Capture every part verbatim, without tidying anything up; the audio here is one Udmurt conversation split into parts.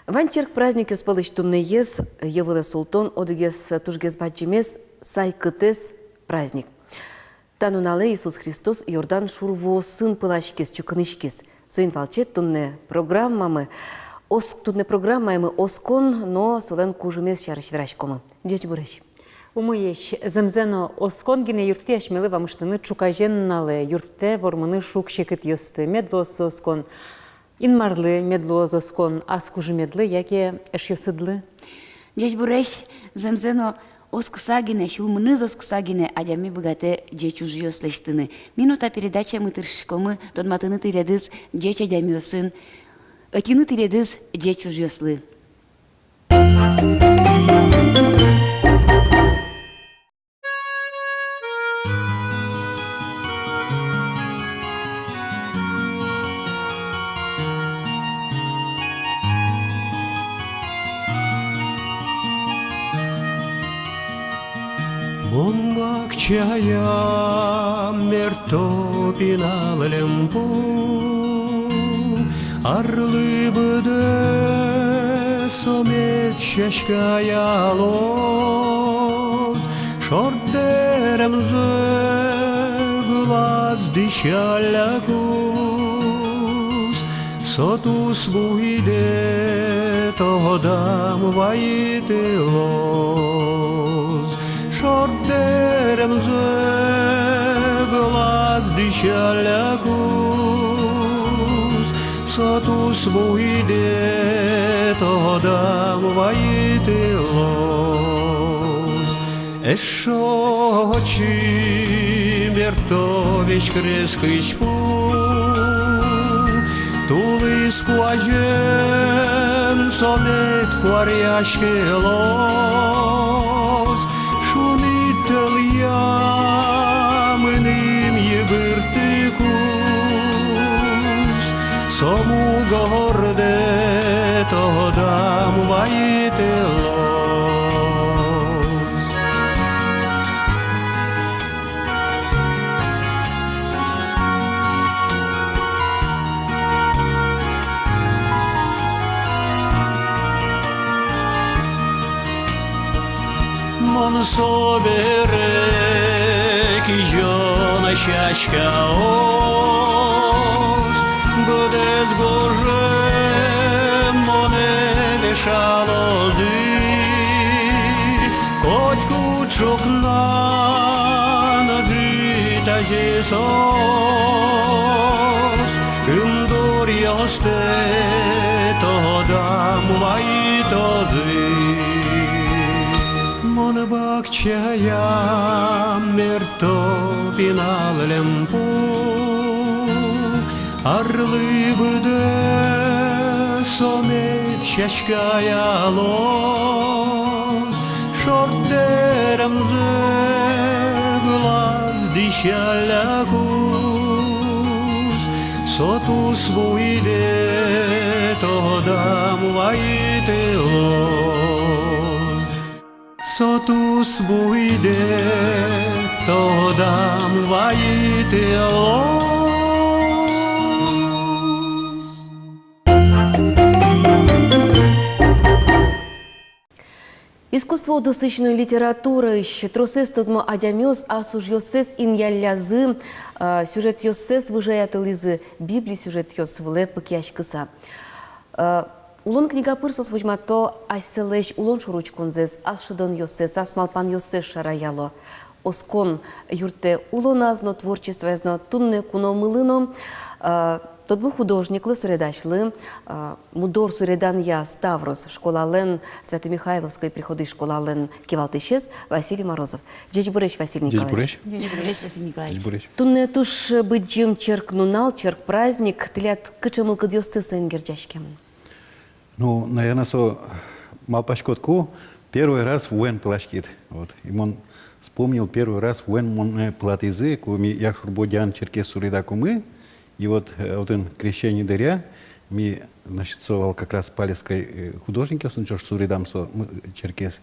Вань черк праздникъёс пӧлысь туннэез, йӧ вылэ султон, одӥгез тужгес бадӟымез, сайкытэз праздник. Та нуналэ Иисус Христос Иордан шур вуосын пыласькиз, чукыниськиз. Соин валче туннэ программамы, ос-, туннэ программаямы оскон но солэн кужымез сярысь вераськомы. Ӟечбуресь! Умоесь! Зэмзэ но, оскон гинэ юрттӥз асьмелы вамыштыны ӵуказе нуналэ, юрттэ вормыны шуг-секытъёсты. Мед луоз со оскон Инмарлы, мед луоз оскон ас кужымедлы яке эшъёсыдлы. Ӟечбуресь! Зэмзэ но, оскыса гинэ, сюлмыныз оскыса гинэ адями быгатэ ӟеч ужъёс лэсьтыны. Ми но та передачаямы тыршиськомы тодматыны тӥледыз ӟеч адямиосын, ӧтьыны тӥледыз ӟеч ужъёслы. Мон бакчаям мерто пинал льӧмпу, арлы быдэ со мед сяськаялоз, шорт дэремзэ вылаз дӥсялляку. Со тус буйдэ тодам вайытылоз, шорт дэремзэ вылаз дӥсялляку. Со тус буйдэ тодам вайытылоз. Эшшо ӵи мерто весь кырес кызьпу, тулыс куазен со мед куаръяськылоз, шуныт тӧлъя мыным йыбыртыкуз, со мугордэ тодам вайытылоз. Мон собере кизёно сяськаос, быдэс гожем монэ вешалозы. Котькуд ӵукна но ӝытазе соос ымдуръёстэ тодам вайытозы. Мон бакчаям мерто пинал льӧмпу, арлы быдэ со мед сяськаялоз, шорт дэремзэ вылаз дӥсяллякуз, со тус буйдэ тодам вайытылоз. Со тус буйдэ тодам вайытылоз. Искусство удысысь но литератураысь тросэз тодмо адямиос ас ужъёссэс инъяллязы, э, сюжетъёссэс выжыятылӥзы Библия сюжетъёс вылэ пыкъяськыса. Э, «Улон» книга пыр соос возьмато асьсэлэсь улон шоры учконзэс, ас шӧдонъёссэс, ас малпанъёссэс шараяло. Оскон юрттэ улоназ но, творчествояз но, туннэ куномылы но, э, тодмо художниклы, суредасьлы, э, мудор суреданъя «Ставрос» школалэн, Свято-Михайловской приходысь школалэн кивалтӥсез Василий Морозов. Ӟечбуресь, Василий Николаевич. Ӟечбуресь. Ӟечбуресь, Василий Николаевич. Ӟечбуресь. Туннэ туж быдӟым черк нунал, черк праздник, тӥляд кыӵе мылкыдъёсты соин герӟаськемын? Ну, наверно, со малпаськод, ку первый раз вуэн пыласькид. Вот. И мон вспомнил первый раз вуэн монэ пылатӥзы, ку ми Якшур-Бӧдьяын черкез суредакумы. И вот, э, отын крещение дыръя ми, значит, со вал как раз палецкой, э, художникъёсын ӵош суредам со, м, черкез.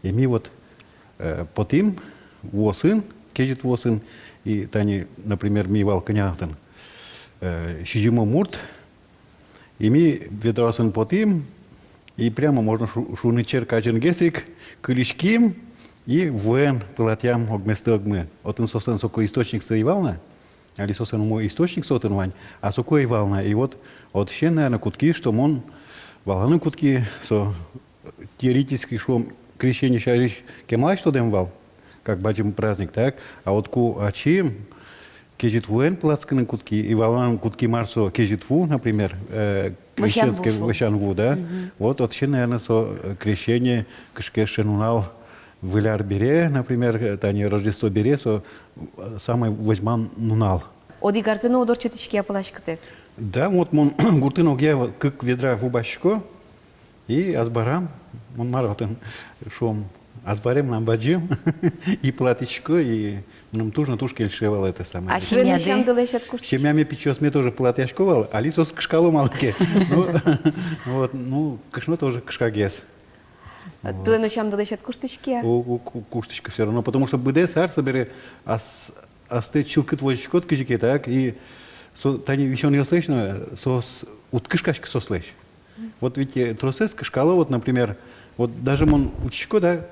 И ми вот, э, потӥм вуосын, кезьыт вуосын, и тани, например, ми вал кӧня отын, э, сизьымом мурт, и ми ведраосын потӥм, И прямо можно шу-, шуны, черк азьынгес ик кылиським и вуэн пылатъям огместы огмы. Отын соослэн соку источниксы ӧй вал на, али соослэн умой источниксы отын вань, а соку ӧй вал на. И вот отысен, наверно, кутски, что мон валаны кутски, со теоретически, шуом, крещение сярысь кемалась тодэм вал, как бадӟым праздник, так? А вот ку ачим кезьыт вуэн пылатскыны кутски, и валаны кутски, мар со кезьыт ву, например, э, крещенский, вӧсян ву, да? Вот отысен, наверно, со, э, крещение кышкаське нунал, Выль ар бере, например, э, тани Рождество бере, со, э, самой возьман нунал. Одӥг арзэ но уд ортчытӥськы-а пыласькытэк? Да, вот мон гуртын огъя кык ведра ву басьтӥсько, и азбарам, мон мар отын, шуом, азбаре мынам бадӟым, и пылатӥсько, и мыным туж но туж кельше вал это самое. А семьяды? Семьяме пичиосме тоже пылатъясько вал, али соос кышкало малы ке. Ну, вот, ну, кышно тоже кышкагес. Туэ но сямдылэсь ӧд куштӥське-а? О, о, ку-, куштӥсько всё равно, потому что быдэс ар собере ас-, астэ чылкыт возиськод кызьы ке, так, и со, тани висёнъёслэсь но, соос уд кышкаськы соослэсь. Вот ведь, э, тросэз кышкало, вот, например, вот даже мон учкисько, да,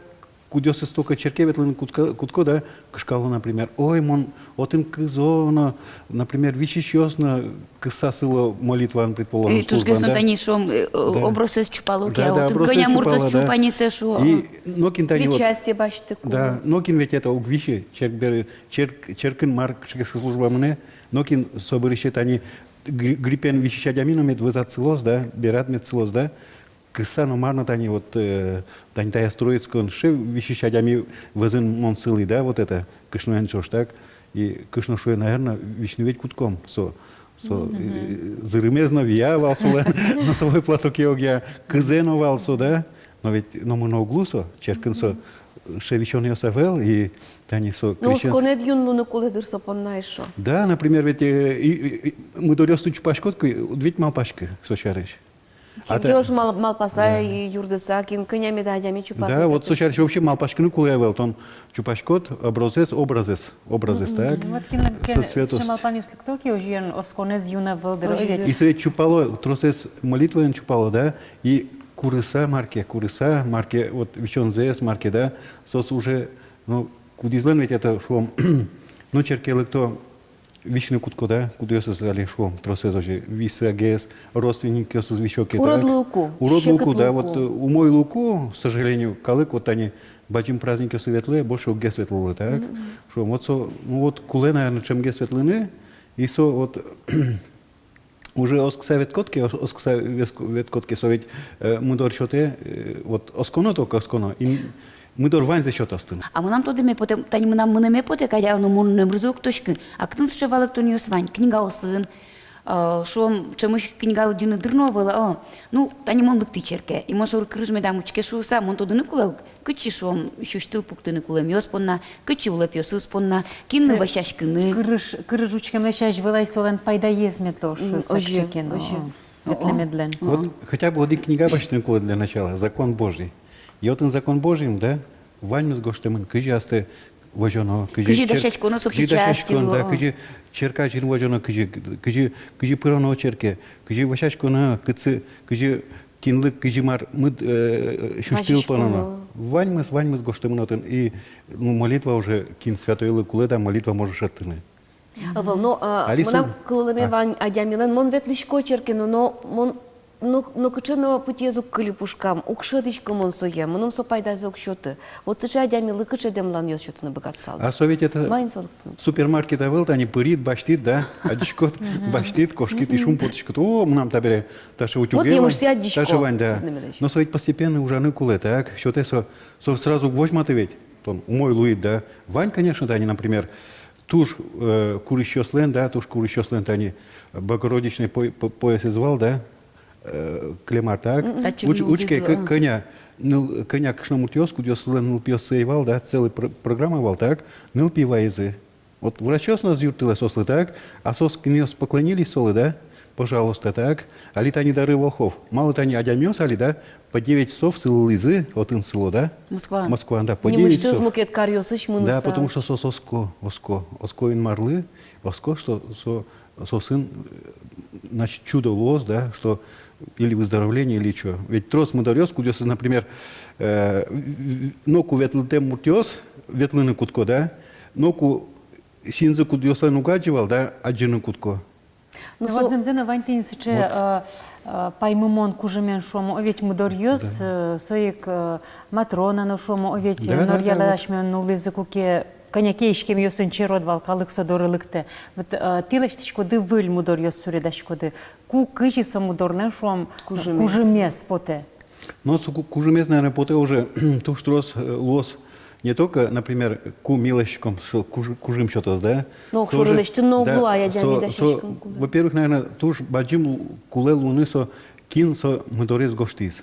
кудъёсыз только черке ветлыны кутско, кутско, да, кышкало, например, ой, мон отын кызо но, например, висисьёс но кыса сыло молитваын, предположим, и тужгес но службаын, да? Тани, шуом, э, о-, да, образэз чупало ке, да, да, отын образэз кӧня муртъёс чупало, да, чупанэсэ, шуо. И нокин тани вот, причастие басьтыку. Да, нокин ведь это уг виси, черк бере, черк, черкын мар кыӵе ке служба мынэ, нокин собере ещё тани гри-, гриппен висись адями но мед вӧзад сылоз, да, берад мед сылоз, да. Кыса но мар но тани вот, э, тани таяз Троицкын сыӵе висись адями вӧзын мон сылӥ, да, вот это, кышноен ӵош, так. И кышно шуэ, наверно, висьыны ведь кутском, со, со, э, зырымез но вия вал солэн носовой платоке огъя, кызэ но вал со, да. Но ведь номыр но уг лу со, черкын со, сыӵе висёнъёс ӧвӧл, и тани со. Ну, крещен-, осконэд юн луыны кулэ дыр со понна эшшо. Да, например, ведь, э, и, и, и мудоръёсты чупаськод ке, уд ведь малпаськы со сярысь. Кин ке озьы мал-, малпаса, да, и юрдыса, кин кӧня меда адями чупа. Да, вот со сярысь вообще малпаськыны кулэ ӧвӧл, тон чупаськод образэз, образэз, образэз, так? Вот кинлэн ке сыӵе малпанъёс лыкто ке, озьыен, осконэз юн ӧвӧл дыр, озьы ведь. И со ведь чупало, тросэз молитваен чупало, да? И курыса мар ке, курыса мар ке, вот висёнзэс мар ке, да? Соос уже, ну, кудӥзлэн ведь это, шуом, ну, черке лыкто, висьыны кутско, да, кудъёсыз али, шуом, тросэз озьы висагес, родственникъёсыз висё ке, так. Урод луыку. Урод луыку, да, вот, э, умой луыку, к сожалению, калык вот тани бадӟым праздникъёсы ветлэ, больше уггес ветлылэ, так. Шуом, вот со, ну вот кулэ, наверно, ӵемгес ветлыны, и со вот уже оскыса ветлӥськод ке, ос-, оскыса вес-, ветлӥськод ке, со ведь, э, мудор сётэ, э, вот осконо только, осконо, и мудор ваньзэ сётэ астын. А мынам тодэме потэ, тани мынам мынэме потэ, кадь но мон номырзэ уг тодӥськы. А кытын сыӵе валэктонъёс вань, книгаосын, э, шуом, ӵемысь книга лыдӟыны дыр но ӧвӧл, о. Ну, тани мон лыктӥ черке, и мон шоры кырыж медам учке шуыса, мон тодыны кулэ ук, кытчы, шуом, сюсьтыл пуктыны кулэмъёс понна, кытчы улэпъёсыз понна, кинлы вӧсяськыны. Кырыж, кырыж учкемлэсь азьвыл ай солэн пайдаез мед луоз шуыса, озьы, кыӵе ке но. Ветлэмедлэн. Вот хотя бы одӥг книга басьтыны кулэ для начала, «Закон Божий». И отын «Закон Божийын», да, ваньмыз гожтэмын, кызьы астэ возёно, кызьы, кызьы дасяськоно со причастие, да, кызьы черк азьын возёно, кызьы, кызьы, кызьы пыроно черке, кызьы вӧсяськоно, кытчы, кызьы, кинлы кызьы мар мыд, э, сюсьтыл пононо. Ваньмыз, ваньмыз гожтэмын отын. И, ну, молитва уже, кин святойлы кулэ, да, молитва может шедьтыны. Ӧвӧл, но, а, али мынам кыллэме вань адямилэн, мон ветлӥсько черке но, но мон, но, но кыӵе но пытьыез уг кыльы пушкам, уг шӧдӥськы мон сое, мыным со пайдазэ уг сёты. Вот сыӵе адямилы кыӵе дэмланъёс сётыны быгатысалды? А со ведь это супермаркет ӧвӧл, тани пырид, басьтӥд, да, адӟиськод, басьтӥд, кошкид, и шумпотӥськод: о, мынам табере таӵе утюге вань, таӵе вань, да. Но со ведь постепенно ужаны кулэ, так, сётэ со, со сразу уг возьматы ведь, тон умой луид, да. Вань, конечно, тани, например, туж, э, курисьёслэн, да, туж курисьёслэн тани Богородичный по-, по-, поясэз вал, да, э, клемар, так? Мгм. Уч-, учке, кӧ-, кӧня ныл-, кӧня кышномуртъёс, кудъёсызлэн нылпиоссы ӧй вал, да, целый про-, программа вал, так? Нылпи вайизы. Вот врачъёс но ӧз юрттылэ соослы, так? А соос, кинъёс поклонились солы, да? Пожалуйста, так? Али тани Дары Волхов. Малы тани адямиос али, да? По девять часов сылылӥзы, отын сыло, да? Москваын. Москваын, да, по девять часов. Нимысьтыз мукет каръёсысь мыныса. Да, потому что соос оско, оско, оско Инмарлы, оско, что со соосын, э, значит, чудо луоз, да, что или выздоровление, или чё. Ведь трос мудоръёс, кудъёсыз, например, э, в-, в-, ноку ветлытэм муртъёс ветлыны кутско, да, ноку синзы кудъёслэн уг адӟы вал, да, адӟыны кутско. Ну, ну, со- вот зэмзэ но вань тӥни сыӵе, вот, э, э, паймымон кужымен, шуом, о, ведь мудоръёс, да, э, со ик, э, Матрона но, шуом, о, ведь, да, э, да, норъялэ, да, вот, асьмеос нуллӥзы куке, кӧня ке иськемъёсын черод вал, калык со доры лыктэ. Вот, э, тӥ лэсьтӥськоды, выль мудоръёс суредаськоды. Ку кызьы со мудорлэн, шуом, кужымез, кужымез потэ? Но со ку-, кужымез, наверное, потэ уже туж трос, э, луоз не только, например, ку ми лэсьтӥськом, со куж-, кужым сётоз, да? Но со уже, шоры лэсьтыны но уг луы, да, а адями со, со, дасяськон кулэ. Во-первых, наверное, туж бадӟым лу-, кулэ луыны со, кин со мудорез гожтӥз.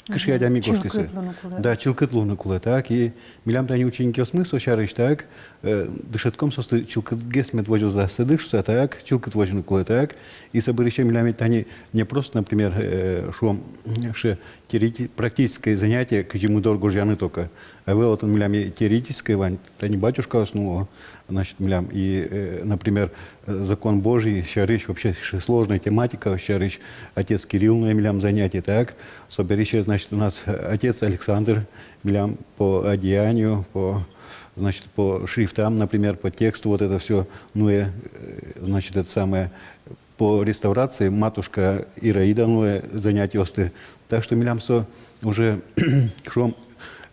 Кыӵе адями гожтӥз. Чылкыт луыны кулэ. Да, чылкыт луыны кулэ, так. И милям тани ученикъёсмы со сярысь, так, э, дышетском соосты, чылкытгес мед возёзы ассэды шуыса, так, чылкыт возьыны кулэ, так. И собере ещё милям ведь тани не просто, например, э, шуом, ше теорети-, практическое занятие, кызьы мудор гожъяны только. А ӧвӧл отын милям и теоретическое вань, тани батюшкаос, ну, значит, милям и, э, например, э, закон Божий сярысь, вообще ш-, сложная тематика сярысь, отец Кирилл, ну, и милям занятие, так. Собере ещё, значит, у нас, э, отец Александр, милям по одеянию, по, значит, по шрифтам, например, по тексту, вот это всё, ну, э, э, значит, это самое, по реставрации матушка Ираида, ну, э, занятиосты. Так что милям со уже, шуом,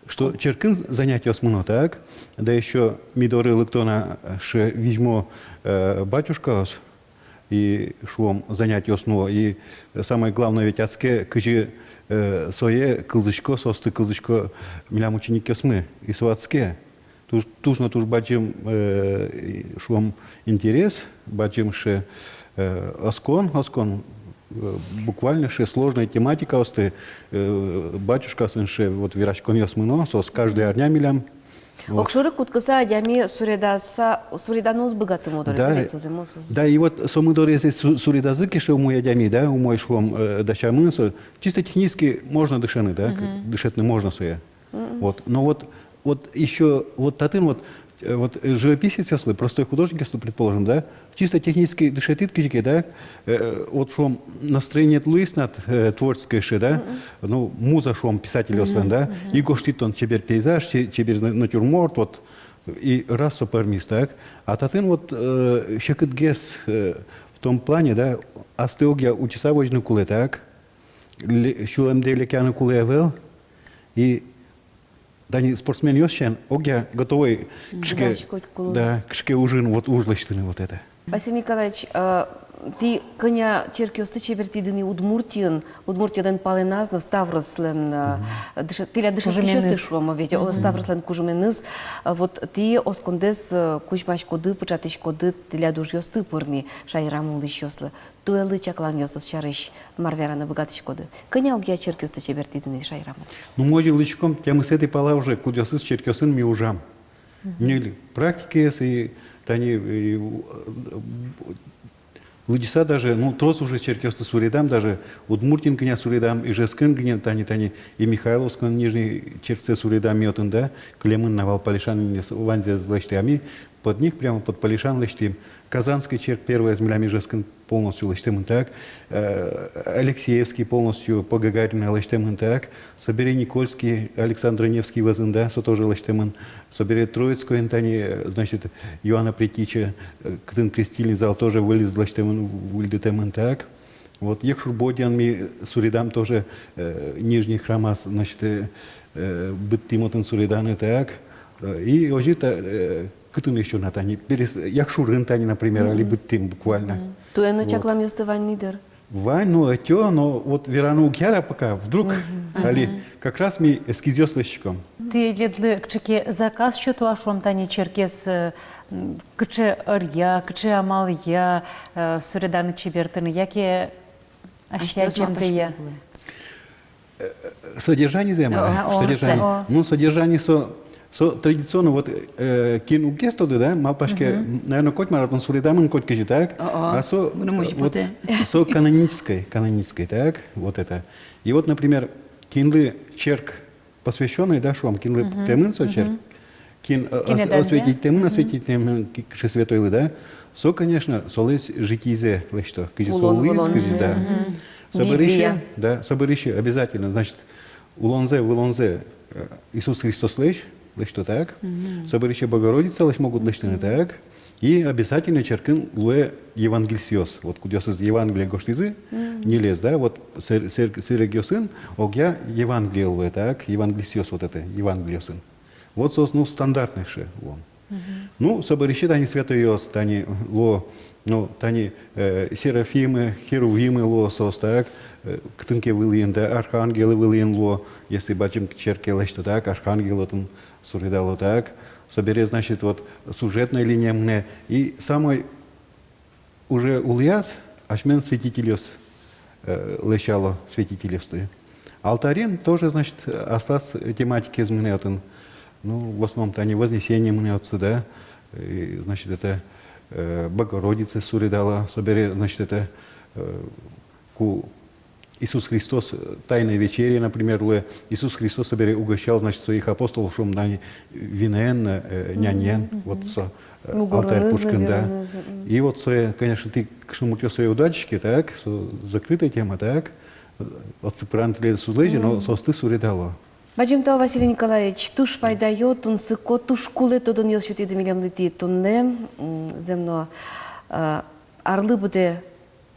что черкын занятиос мыно, так, да ещё ми доры лыкто на, э, ше визьмо, э, батюшкаос, и, шуом, занятиос нуо. И самое главное, ведь адске, кызьы, э, сое кылзӥсько, соосты кылзӥсько милям ученикъёсмы. И со адске. Туж, туж но туж бадӟым, э, и, шуом, интерес, бадӟым ше, э, оскон, оскон, э, буквально ше сложной тематикаосты, э, батюшкаосын ше вот вераськонъёс мыно, соос каждый арня милям. Вот. Огшоры кутскыса адями суредаса, суреданы уз быгаты мудорез, да, ведь со зэмос уз. Да, и вот со мудорез су-, суредазы ке ше умой адями, да, умой, шуом, э, дасямын со. Чисто технически можно дышетыны, да, к-, дышетыны можно сое. Вот. Но вот, вот ещё, вот татын вот, э, вот, э, живописецъёслы, простой художникъёслы, предположим, да, чисто технически дышетӥд кызьы ке, да, э, вот, шуом, настроение луиз на, э, творческое ше, да, ну, муза, шуом, писательёслэн, да, и гожтӥд тон чебер пейзаж, че-, чебер на-, натюрморт, вот, и раз со пӧрмиз, так. А татын вот, э, секытгес, э, в том плане, да, астэ огъя утьыса возьыны кулэ, так, ле-, сюлэмдэ лекъяны кулэ ӧвӧл, и тани спортсменъёс сямен огъя готовой кыӵе ке, да, кыӵе ке ужын, вот, уж лэсьтыны, вот это. Василий Николаевич, э, тӥ кӧня черкъёсты чебертӥды ни Удмуртиын, Удмуртилэн палэназ но, Ставрослэн, э, дыше-, тӥляд дышетскисьёсты, шуом, ведь, о, Ставрослэн кужыменыз, э, вот тӥ оскондэс, э, кузьмаськоды, пыӵатӥськоды тӥляд ужъёсты пыр ни шаерамы улӥсьёслы. Туэлы чакламъёсыз сярысь мар вераны быгатӥськоды? Кӧня огъя черкъёсты чебертӥды ни шаерамы? Ну, ми озьы лыдӟиськом, тямысэтӥ пала уже, кудъёсыз черкъёсын ми ужам. Ньыль практикаез и тани, и, у-, лыдӟыса даже, ну, трос уже черкъёсты суредам, даже Удмуртиын кӧня суредам, Ижевскын гинэ, тани, тани, и Михайловскын, Нижний черксэ суредам ми отын, да, кылемын на вал Палишан, ваньзэ лэсьтӥ, а ми под них, прямо под Палишан лэсьтӥм. Казанский черк первойез милям Ижевскын полностью лэсьтэмын, так. Э, Алексеевский полностью, по Гагарина лэсьтэмын, так. Собере Никольский, Александро-Невский вӧзын, да, со тоже лэсьтэмын. Собере Троицкойын тани, э, значит, Иоанна Предтечи, э, кытын крестильный зал тоже выльысь лэсьтэмын, выльдытэмын, так. Вот Якшур-Бӧдьяын ми суредам тоже, э, нижний храмаз, значит, э, э, быдтӥм отын суреданы, так. Э, и озьы та, э, кытын ещё на тани, перес-, Якшурын тани, например, али быдтӥм буквально. Туэ но чакламъёсты вань ни дыр? Вань, но ӧтё, но вот вераны уг яра пока, вдруг али как раз ми эскизъёс лэсьтӥськом. Тӥледлы кыӵе ке заказ сёто-а, шуом, тани черкез, э, м, кыӵе ӧръя, кыӵе амалъя, э, суреданы, чебертыны, яке асьсэ адӟемдыя? Содержанизэ-а? О, содержание. О. Ну, содержание со, со традиционно, вот, э, кин уг ке тоды, да, малпаське, м, наверное, коть мар отын суредамын котькызьы, так? О, о. А со, э, вот, со канонической, канонической, так? Вот это. И вот, например, кинлы черк посвящённый, да, шуом, кинлы пуктэмын со черк, кин, э, осветить-, осветить-, осветить-, ки-, кыӵе святойлы, да, Со, конечно, солэсь житизэ лэсьто, кызьы со улӥз, кызьы, да. Мгм. Собере ещё, да, собере ещё обязательно, значит, улонзэ, вылонзэ, э, Иисус Христослэсь лэсьто, так? Мгм. Собере ещё Богородицалэсь могут лэсьтыны, так? И обязательно черкын луэ евангельсъёс. Вот кудъёсыз Евангелие гожтӥзы, мгм, ньылез, да, вот сэр-, сэр-, сэрегъёсын огъя Евангелие луэ, так? Евангельсъёс вот это, Евангелиосын. Вот соос, ну, стандартной сыӵе улон. Мгм. Ну, собере ещё тани святойёс, тани луо, ну, тани, э, серафимы, херувимы луо соос, так, э, кытын ке вылӥын, да, архангелы вылӥын луо, если бадӟым черке лэсьто, так, архангел отын суредало, так. Собере, значит, вот сюжетной линия мынэ, и самой уже улӥяз асьмен святительёс, э, лэсяло, святительёсты. Алтарин тоже, значит, аслаз тематикаез мынэ отын. Ну, в основном тани Вознесение мынэ отчы, да. И, значит, это, э, Богородица суредало, собере, значит, это, э, ку Иисус Христос, э, Тайной Вечере, например, луэ, Иисус Христос собере угощал, значит, своих апостолов, шуом, тани винэн, э, няньен, мгм, вот со, э, алтарь пушкын, да. Винэн, мгм. И вот сое, конечно, тӥ кышномуртъёс сое уд адӟиське, так, со закрытая тема, так, отчы пыраны тӥледыз уз лэзьы, но, мгм, соосты суредало. Бадӟым тау, Василий Николаевич, туж пайдаё, тунсыко, туж кулэ тодонъёс сётӥды милемлы тӥ туннэ, м, зэм но, э, арлы быдэ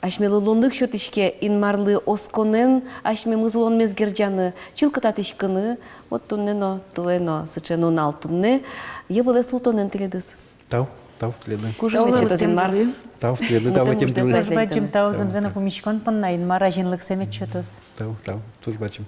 асьмелы луонлык сётӥське Инмарлы осконэн асьмемыз улонмес герӟаны, чылкытатӥськыны, вот туннэ но, туэ но сыӵе нунал туннэ, йӧ вылэ султонэн тӥледыз. Тау, тау тӥледлы. Кужым мед сётоз Инмар. Тау тӥледлы, тау ӧтем тӥледлы. Туж бадӟым тау, зэмзэ но пумиськон понна, Инмар азинлыксэ мед сётоз. Тау, тау, туж бадӟым.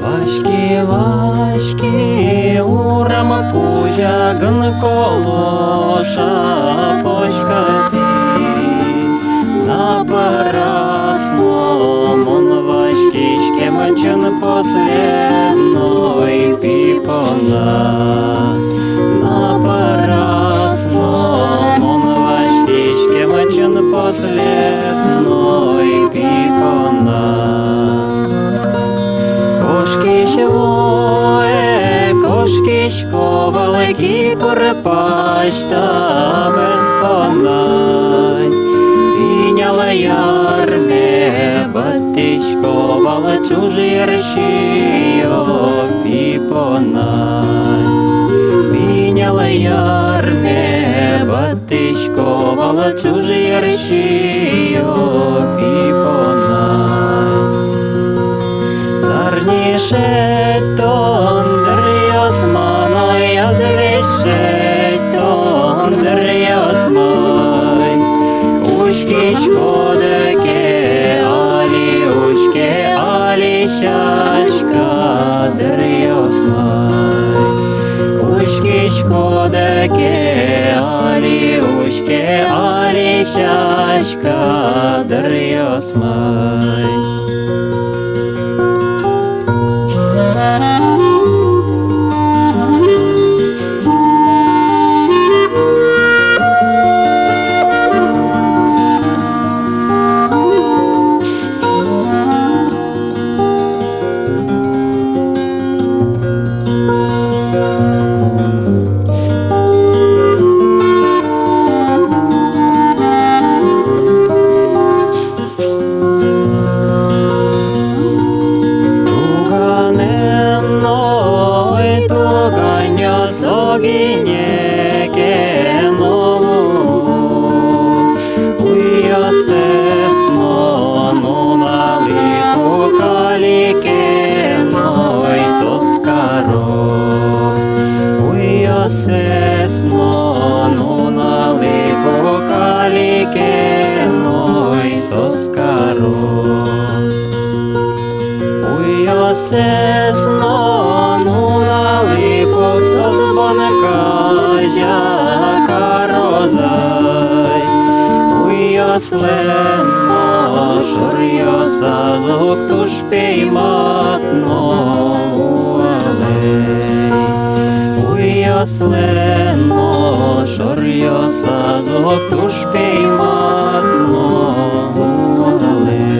Васьки, васьки, урам кузя гын колоша пӧсь кадь. На пӧрас но мон васькиськем чын последной пи понна. На пӧрас но мон васькиськем чын последной пи понна. Кошкись вуэ кошкисько вал, кипыр пасьтабез понна. Пинял ярме быдтӥсько вал, ӵуж йырсиё пи понна. Пинял ярме быд тӥсько вал, ӵуж йырсиё пи понна. Зарни шедьтон дыръёсмы но, азвесь шедьтон дыръёсмы. Учкиськод ке али, учке али сяська дыръёсмы. Учкиськод ке али, учке али сяська дыръёсмы. Туганэн но, ой, туганъёс, огинэ ке но луо. Уйёсыз но нунал ик уг али ке но, ой, соос каро. Уйёсыз но нунал ик уг али ке но, ой, соос каро. Уйёсыз но нунал ик ук соос бон казя карозы ай. Уйё Уяслэн но шоръёсаз уг туж пейматно луэ лэй. Уяслэн но шоръёсаз уг туж пейматно луэ лэй.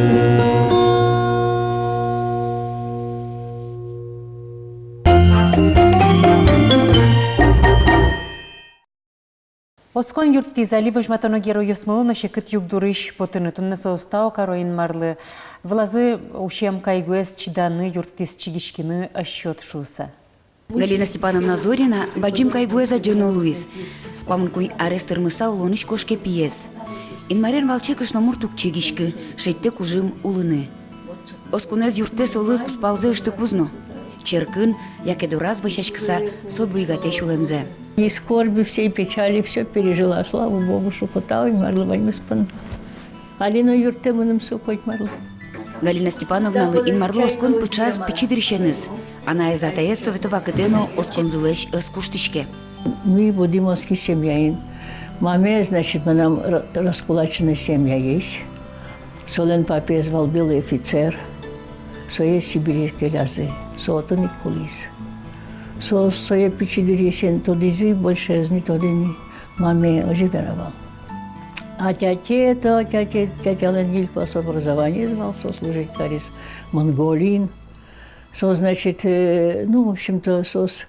Оскон юрттӥз. Али возьматоно геройёсмылы но секыт югдурысь потыны. Туннэ соос тау каро Инмарлы. Вылазы усем кайгуэз чиданы юрттӥз, чигиськыны ӧз сёт шуыса. Галина Степановна Зорина бадӟым кайгуэз адӟоно луиз. Куамын куинь арес тырмыса улонысь кошке пиез. Инмарен валче кышномурт уг чигиськы, шедьтэ кужым улыны. Осконэз юрттэ солы кузпалзэ ыштыкуз но. Черкын яке дораз вӧсяськыса со буйгатэ сюлэмзэ. И скорби всей, печали, всё пережила. Слава Богу, шуко, тау Инмарлы ваньмыз понна. Али но юрттэ мыным, шуко, Инмарлы. Галина Степановналы Инмарлы оскон пыӵаз пичи дырысеныз. Анаез-атаез совет вакытэ но осконзылэсь ӧз куштӥське. Ми будӥм оскись семьяын. Мамаез, значит, мынам ра-, раскулаченной семьяысь. Солэн папаез вал белый офицер, сое Сибире келязы, со отын ик кулӥз. Со сое пичи дырысен тодӥзы, больше ӧз ни тоды ни, мамае озьы вера вал. А тятяе то, тятя, тятялэн ньыль класс образованиез вал, со служить кариз Монголиын. Со, значит, э, ну, в общем-то, соос,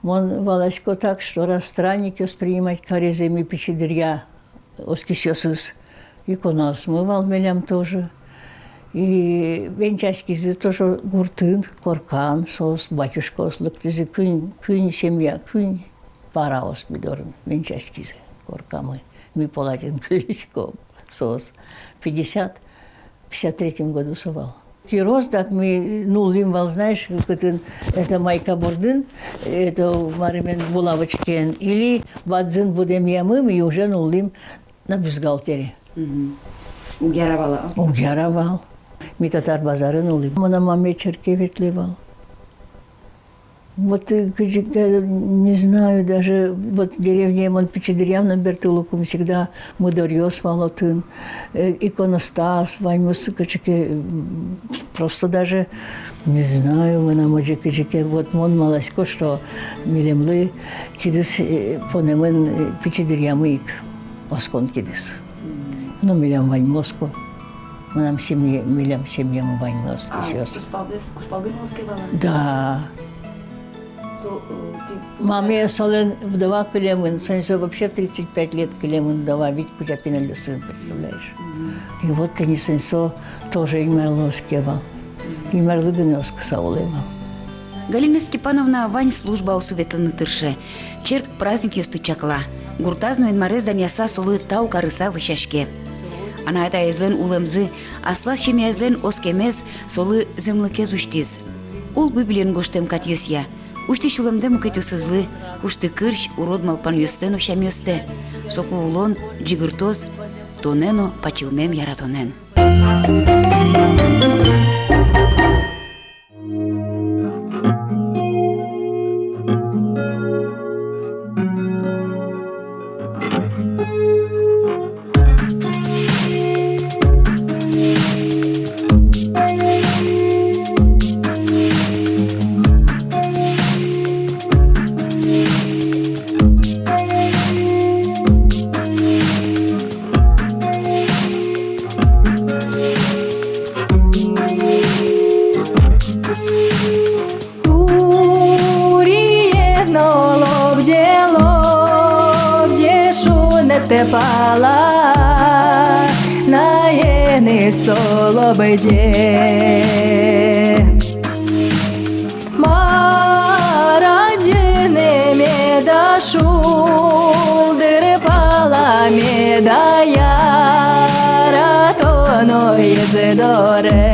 мон валасько так, что раз странникъёс принимать каризы, ми пичи дыръя оскисьёсыз, иконаосмы вал милям тоже. И венчаськизы тоже гуртын, коркан, соос, батюшкаос лыктӥзы, куинь, куинь семья, куинь параос ми дорын венчаськизы коркамы. Ми пол атын кылиськом, соос. Пятьдесят, пятьдесят третьем году со вал. Кирос, дак ми нуллӥм вал, знаешь, кытын, это, майка бордын, это, марымен, булавочкаен, или бадӟым будэмъямы ми уже нуллӥм на бюстгальтере. Мгм. Уг яра вал-а? Уг яра вал. Ми Татар базарын улӥм. Мынам мамае черке ветлэ вал. Вот, э, кызьы ке, не знаю, даже вот деревняе мон пичи дыръям но бертылыкум, всегда мудоръёс вал отын, э, иконостас, ваньмыз кызьы ке, м, просто даже, не знаю, мынам озьы кызьы ке, вот мон малпасько, что милемлы кидыс, э, понэмын, э, пичи дыръямы ик, оскон кидыс. Мгм. Ну, милям ваньмы оско. Мынам семья, милям семьямы ваньмы оскисьёс. А, кузпалгес, кузпалгес оске вал-а? Да. Со, э, тӥ... Мамае солэн вдова кылемын, соин со вообще тридцать пять лет кылемын вдова, вить кузя пиналъёсын, представляешь? Мгм. И вот тӥни соин со тоже Инмарлы оске вал. Мгм. Инмарлы гинэ оскыса улэ вал. Галина Степановна вань службаосы ветлыны тырше. Черк праздникъёсты чакла. Гуртаз но Инмарез данъяса, солы тау карыса вӧсяське. Анай-атаезлэн улэмзы, аслаз семьяезлэн оскемез солы зэмлыкез усьтӥз. Ул Библиын гожтэм катъёсъя: усьты сюлэмдэ мукетъёсызлы, кушты кырсь, урод малпанъёстэ но сямъёстэ. Соку улон ӟыгыртоз тонэ но пачылмем яратонэн. Куриен но лобӟе, лобӟе шунэтэ пала, наеныз со лобӟе. Мар адӟыны меда, шулдыр пала меда яратоноез доре.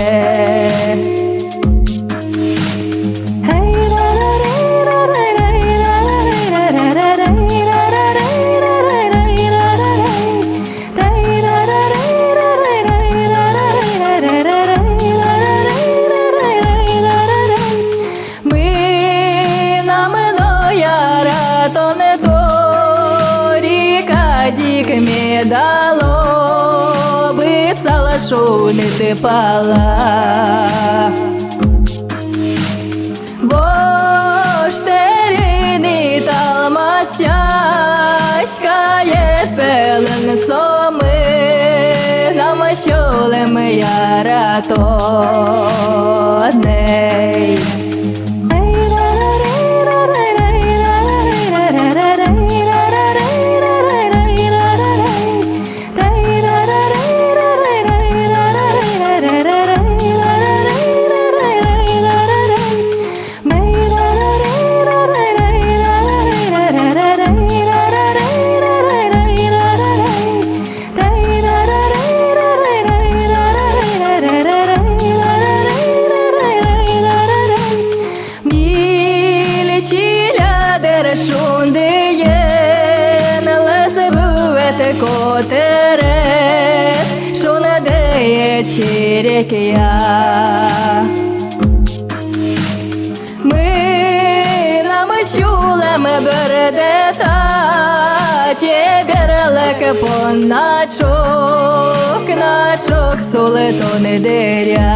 шуныт пала. Вож тэльын италмас сяськаед пӧлын, со мынам сюлэм яратонэз. Ньыль чиля дыр шундыен лэзь вуэд котырес, шундые черекъя. Мынам сюлэм бӧрдэ та чеберлык понна, ӵукна ӵук султон дыръя.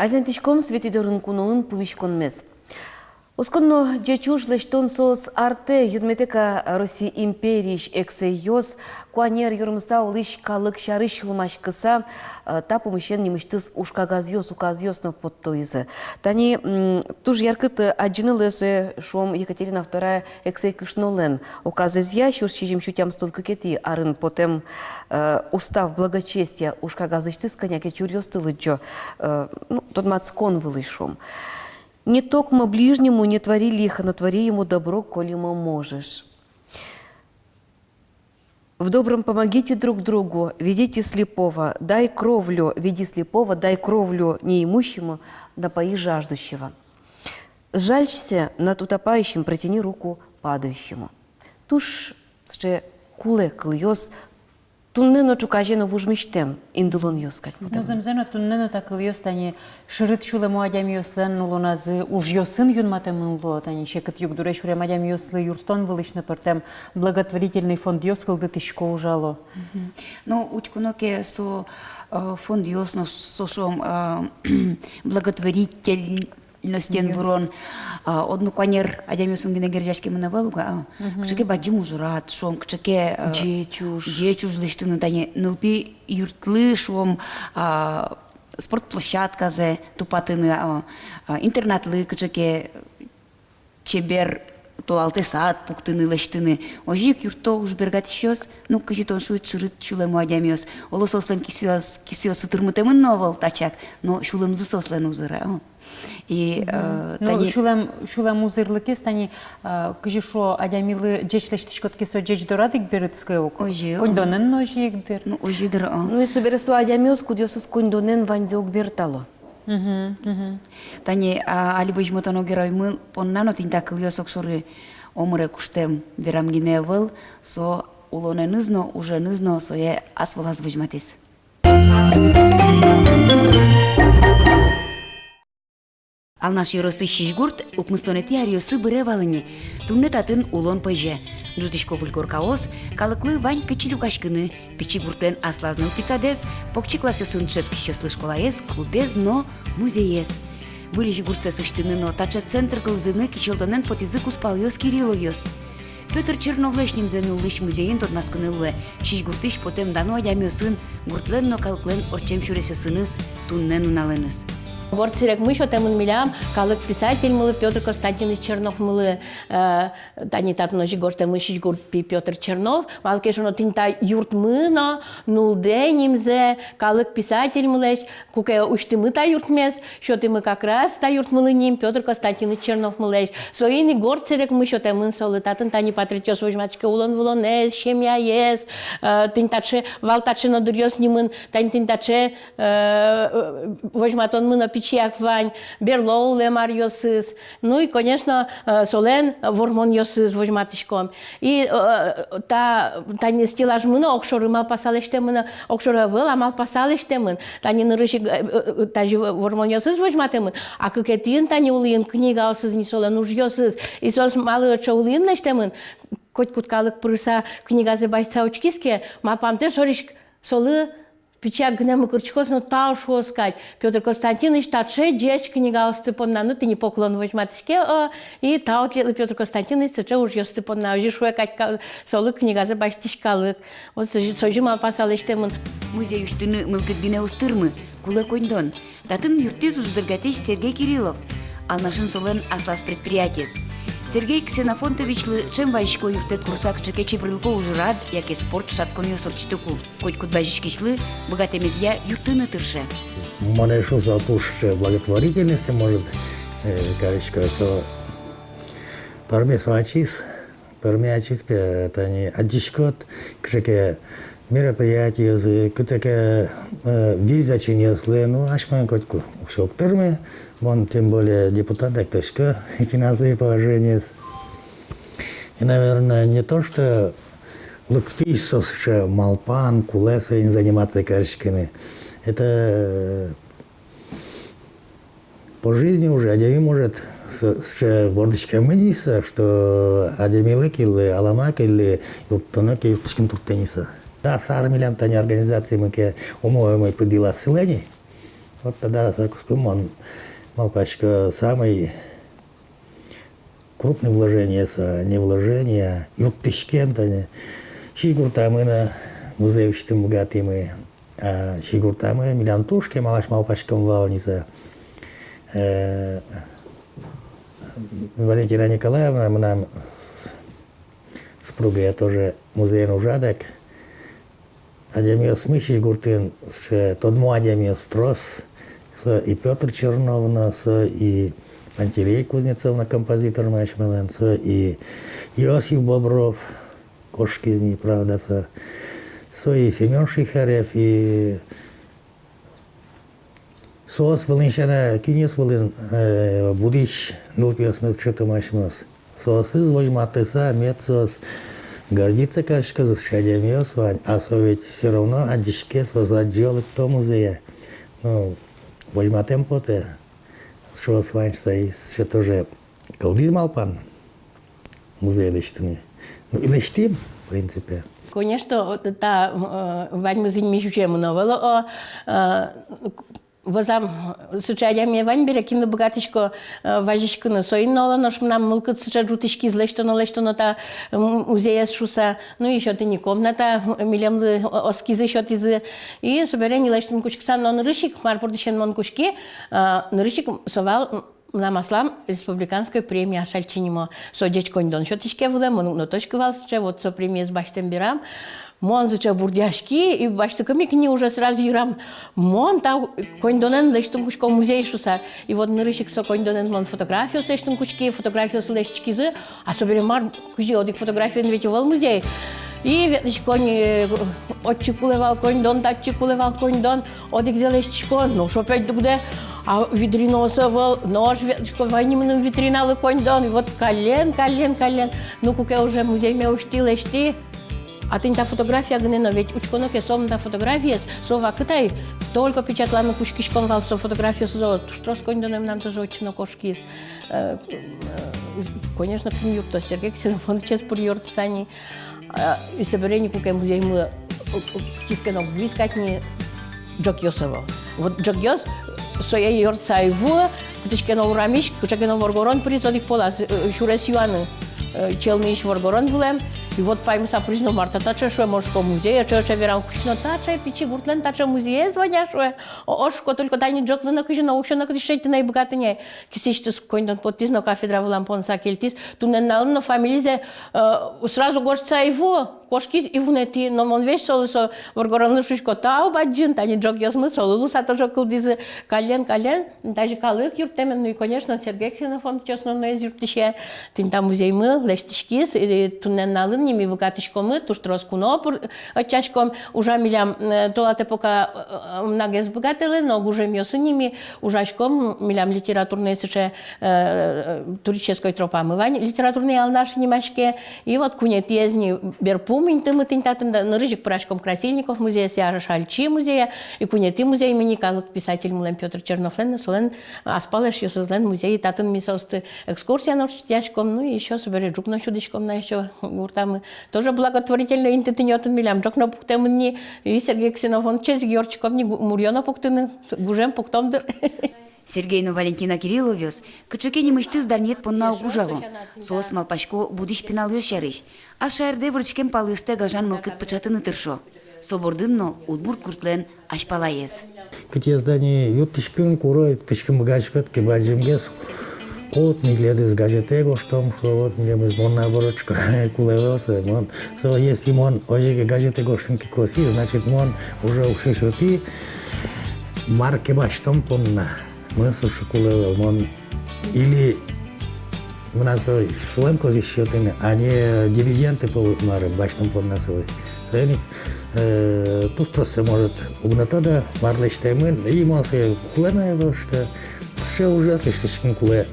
Азинтӥськом «Светӥ дорын куноын» пумиськонмес. Оскон но ӟеч уж лэсьтон соос артэ. Юнматэк-а Россий империысь эксэйёс куанер ёрмыса улӥсь калык сярысь сюлмаськыса, э, та пумысен нимысьтыз ужкагазъёс, указъёс но поттылӥзы. Тани, м, туж яркыт, э, адӟыны луэ сое, шуом, Екатерина Вторая эксэй кышнолэн указэзъя. Сюрс сизьым сю тямыстон кыкетӥ арын потэм, э, устав благочестия ужкагазысьтыз кӧня ке чуръёсты лыдӟо, э, ну, тодматскон вылысь, шуом. «Не токмо ближнему не твори лихо, но твори ему добро, коли мо можешь. В добром помогите друг другу, ведите слепого, дай кровлю, веди слепого, дай кровлю неимущему, напои жаждущего. Сжалься над утопающим, протяни руку падающему». Туж сыӵе кулэ кылъёс, туннэ но ӵуказе но вужмисьтэм индылонъёс кадь потэмын. Ну, зэмзэ но, туннэ но та кылъёс тани шырыт сюлэмо адямиослэн улоназы ужъёсын юнматэмын луо, тани секыт югдуре сюрем адямиослы юрттон вылысь но пӧртэм благотворительный фондъёс кылдытӥсько, ужало. Мгм. Но учконо ке, со, э, фондъёс но, со, шуом, э, благотворительностен вурон, а, одно куанер адямиосын гинэ герӟаськемын ӧвӧл ук, а, мгм, кыӵе ке бадӟым ужрад, шуом, кыӵе ке, э, ӟеч уж, ӟеч уж лэсьтыны, тани нылпи юртлы, шуом, а, спорт площадказэ тупатыны, а, а, интернатлы кыӵе ке чебер толалтэ сад пуктыны, лэсьтыны. Озьы ик юртто уж бергатӥсьёс, ну, кызьы тон шуид, шырыт сюлэмо адямиос. Оло, соослэн кисыос, кисыоссы тырмытэмын но ӧвӧл тачак, но сюлэмзы соослэн узыре, о. И, мгм, э, ну, тани сюлэм, сюлэм узырлыкез тани, э, кызьы шуо, адямилы ӟеч лэсьтӥськод ке, со ӟеч дорад ик бертӥське ук. Озьы, о. Коньдонэн но озьы ик дыр. Ну, озьы дыр, о. Ну, и собере со адямиос, кудъёсыз коньдонэн, ваньзэ уг бертало. Мгм, мгм. Тани, а, али возьматоно героймы понна но тӥни та кылъёс огшоры омыре куштэм верам гинэ ӧвӧл, со улонэныз но, уженыз но сое ас вылаз возьматӥз. Алнаш ёросысь Сизьгурт укмыстонэтӥ аръёсы быре вал ини. Туннэ татын улон пӧзе. Ӝутӥсько выль коркаос, калыклы вань кытчы люкаськыны. Пичи гуртлэн аслаз нылпи садэз, покчи классъёсын дышетскисьёслы школаез, клубез но музеез. Выльысь гуртсэс усьтыны но таӵе центр кылдытыны кичӧлтонэн потӥзы кузпалъёс Кирилловъёс. Пётр Черновлэсь нимзэ нуллӥсь музейын тодматскыны луэ Сизьгуртысь потэм дано адямиосын, гуртлэн но калыклэн ортчем сюресъёсыныз, туннэ нуналэныз. Горд сэрегмы сётэмын милям калык писательмылы Пётр Константинович Черновмылы, э, тани татын озьы гожтэмын: сизьгурт пи Пётр Чернов. Малы ке шуоно, тӥни та юртмы но нуллэ нимзэ калык писательмылэсь. Куке усьтӥмы та юртмес, сётӥмы как раз та юртмылы ним Пётр Константинович Черновмылэсь. Соин ик горд сэрегмы сётэмын солы. Татын тани патриотъёс возьматӥське улон-вылонэз, семьяез, э, тӥни таӵе, вал таӵе но дыръёс нимын, тани тӥни таӵе, э, возьматонмы но пичияк вань, берло улэм аръёсыз. Ну и, конечно, э, солэн вормонъёсыз возьматӥськом. И, э, та, тани стеллажмы но огшоры малпаса лэсьтэмын, огшоры ӧвӧл, а малпаса лэсьтэмын. Тани нырысь ик, э, э, тазьы вормонъёсыз возьматэмын, а кыкетӥын тани улӥын книгаосыз ни, солэн ужъёсыз. И соос малы ӵе улӥын лэсьтэмын. Котькуд калык пырыса, книгазэ басьтыса учкиз ке, малпамтэ шорысь солы пичияк гинэ мыкырчыкоз но тау шуоз кадь: Пётр Константинович, таӵе ӟеч книгаосты понна, ну, тӥни поклон возьматӥське, о, и тау тӥледлы, Пётр Константинович, сыӵе ужъёсты понна, озьы шуэ кадь ка-, солы книгазэ басьтӥсь калык. Вот созьы, созьы малпаса лэсьтэмын. Музей усьтыны мылкыд гинэ уз тырмы, кулэ коньдон. Татын юрттӥз ужбергатӥсь Сергей Кириллов, Алнашын солэн аслаз предприятиез. Сергей Ксенофонтовичлы ӵем вазисько юрттэт курыса кыӵе ке чеберлыко ужрад яке спорт ӵошатсконъёс ортчытыку. Котькуд вазиськисьлы быгатэмезъя юрттыны тырше. Монэ шуса пушсэ благотворительностьсэ, может, э, карисько со. Пӧрме со ачиз, пӧрме ачиз, пе, тани адӟиськод кыӵе ке мероприятиез, кыӵе ке, э, выль зачинъёслы, ну, асьмелэн котьку уксё уг тырмы, мон тем более депутат, дак тодӥсько финансовой положениез. И, наверное, не то, что лыктӥз со сыӵе малпан, кулэ соин заниматься кариськыны. Это, э, по жизни уже адями, может, с-, сыӵе вордӥськемын ни со, что адямилы кылле, алама кылле юрттоно ке, юрттӥськыны турттэ ни со. Та сар милям тани организациямы ке умой-умой пыдылаз сылэ ни, вот тогда со куспын мон малпасько, самый крупный вложение со, не вложение, а юрттӥськем тани. Сизьгуртамы но музей усьтыны быгатӥмы. А сизьгуртамы милям туж кемалась малпаськон вал ни со. Э, Валентина Николаевна, мынам супругая, тоже музейын ужа, дак адямиосмы сизьгуртын сыӵе тодмо адямиос трос. Со и Пётр Чернов но, со и Пантелей Кузнецов но, композитормы асьмелэн, со и Иосиф Бобров, кошкиз ни, правда, со, со и Семён Шихарев, и соос вылын сяна, кинъёс вылын, э, будӥсь нылпиосмес сётом асьмеос. Соосыз возьматыса, мед соос гордиться кариськозы, сыӵе адямиос вань, а со ведь всё равно адӟиське, соос адӟо, лыкто музее. Ну, возьматэм потэ, соос вань, со и сыӵе тоже кылдӥз малпан музей лэсьтыны. Ну, и лэсьтӥм, в принципе. Конечно, вот та, э, ваньмыз ини ми сюсемын ӧвӧл, о, э, вӧзам, сыӵе адями вань бере, кинлы быгатӥсько, э, вазиськыны. Соин но, оло, нош мынам мылкыд сыӵе ӝутӥськиз: лэсьтоно, лэсьтоно та, м, музеез шуса. Ну, ещё тӥни комната милемлы о-, оскизы, сётӥзы. И собере ини лэсьтыны кутскыса но, нырысь ик, мар бордысен мон кутски, э, нырысь ик со вал, м, мынам аслам республиканской премия Ашальчи нимо. Со ӟеч коньдон сётӥське вылэм, мон уг но тодӥськы вал сыӵе. Вот со премиез басьтэм берам мон сыӵе бурдъяськи, и басьтыкым ик ини уже сразу йырам: мон та коньдонэн лэсьтыны кутско музей шуса. И вот нырысь ик со коньдонэн мон фотографиос лэсьтыны кутски, фотографиос лэсьтӥськизы, а собере мар, кызьы, одӥг фотографиен ведь ӧвӧл музей. И ветлӥсько ини, отчы кулэ вал коньдон, татчы кулэ вал коньдон, одӥгзэ лэсьтӥсько, нош опять дугдэ, а витринаос ӧвӧл, нош ветлӥсько, вай ни мыным витриналы коньдон, и вот каллен, каллен, каллен. Ну, куке уже музейме усьтӥ, лэсьтӥ. А тӥни та фотография гинэ но ведь, учконо ке, со мында фотографиез, со вакытэ ай только печатланы кутскиськом вал со фотографиосыз, о, туж трос коньдонэ мынам тоже отчы но кошкиз. Э, э, конечно, кин юрттоз, Сергей Ксенофонтовичез пыр юрттыса ни. А, и собере ини, куке музеймы, э, э, кытысь ке но вуиз кадь ни, ӝӧкъёс ӧвӧл. Вот ӝӧкъёс сое юрттыса ӧй вуы, кытысь ке но урамысь кыӵе ке но воргорон пыриз одӥг полаз, э, сюрес юаны, э, челныысь воргорон вылэм. И вот паймыса пыриз но: «Мар та таӵе?» — шуэ. «Мон, шуко, музей, ӵе-ӵе верам». Пусть но таӵе пичи гуртлэн таӵе музеез вань, шуэ. О, шуко, только тани ӝоглы но кызьы но уксё но кытысь шедьтыны ӧй быгаты ни. Кисыысьтыз коньдон поттӥз но кафедра вылам понса кельтӥз. Туннэ нуналын но фамилизэ, э, сразу гожтыса ӧй вуы, кошкиз и вунэтӥ. Но мон весь солы со воргоронлы шуисько: «Тау бадӟым». Тани ӝогъёсмы солы луыса тоже кылдӥзы. Каллен, каллен. Тазьы калык юрттэмен, ну и, конечно, Сергей Ксенофонтович основноез юрттӥсе. Тӥни та музеймы лэсьтӥськиз, и туннэ нуналын ни ми быгатӥськомы, туж трос куно пыр-, ӧтчаськом, ужа милям, э, толалтэ пока, э, э, нагес быгатэлэ, но гужемъёсы ни ми ужаськом, милям литературной сыӵе, э, туристической тропамы вань, «Литературный Алнаш» нимаське. И вот куинетӥез ни берпум интымы тӥни татын, да, нырысь ик пыраськом Красильников музеяз, Ашальчи музея, и куинетӥ музеймы ни калык писательмылэн Пётр Черновлэн, солэн аспал эшъёсызлэн музей. Татын ми соосты экскурсия но ортчытъяськом, ну и ещё собере ӝук но сюдӥськом на ещё гуртамы. Тоже благотворительной инты тӥни отын милям ӝог но пуктэмын ни, и Сергей Ксенофонтовичез ик ёрчиськом ни гу-, муръё но пуктыны, гужем пуктом дыр. Сергей но Валентина Кирилловъёс кыӵе ке нимысьтыз данъет понна уг ужало. Соос малпасько будӥсь пиналъёс сярысь. Ас шаерде вордӥськем палъёстэ гажан мылкыд пыӵатыны тыршо. Со бордын но удмурт гуртлэн азьпалаез. Кытӥ здание юрттӥськыны куро, юрттӥськыны быгатӥськод ке, бадӟымгес. Вот милемыз газетэ гожтом, шуо, вот милемыз, мон, наоборот, шуко, кулэ ӧвӧл сое, мон, со, если мон озьы ке газетэ гожтыны ке косӥ, значит, мон уже уксё сётӥ мар ке басьтон понна. Мыным со кулэ ӧвӧл, мон или мынам со сюлэм косӥз сётыны, а не дивиденды полу-, мар, басьтон понна сылы. Соин ик, э, туж трос сое, может, уг но тодо, мар лэсьтэмын, и мон сое кулэ на ӧвӧл, шуко, сыӵе ужъёс лэсьтӥськыны кулэ.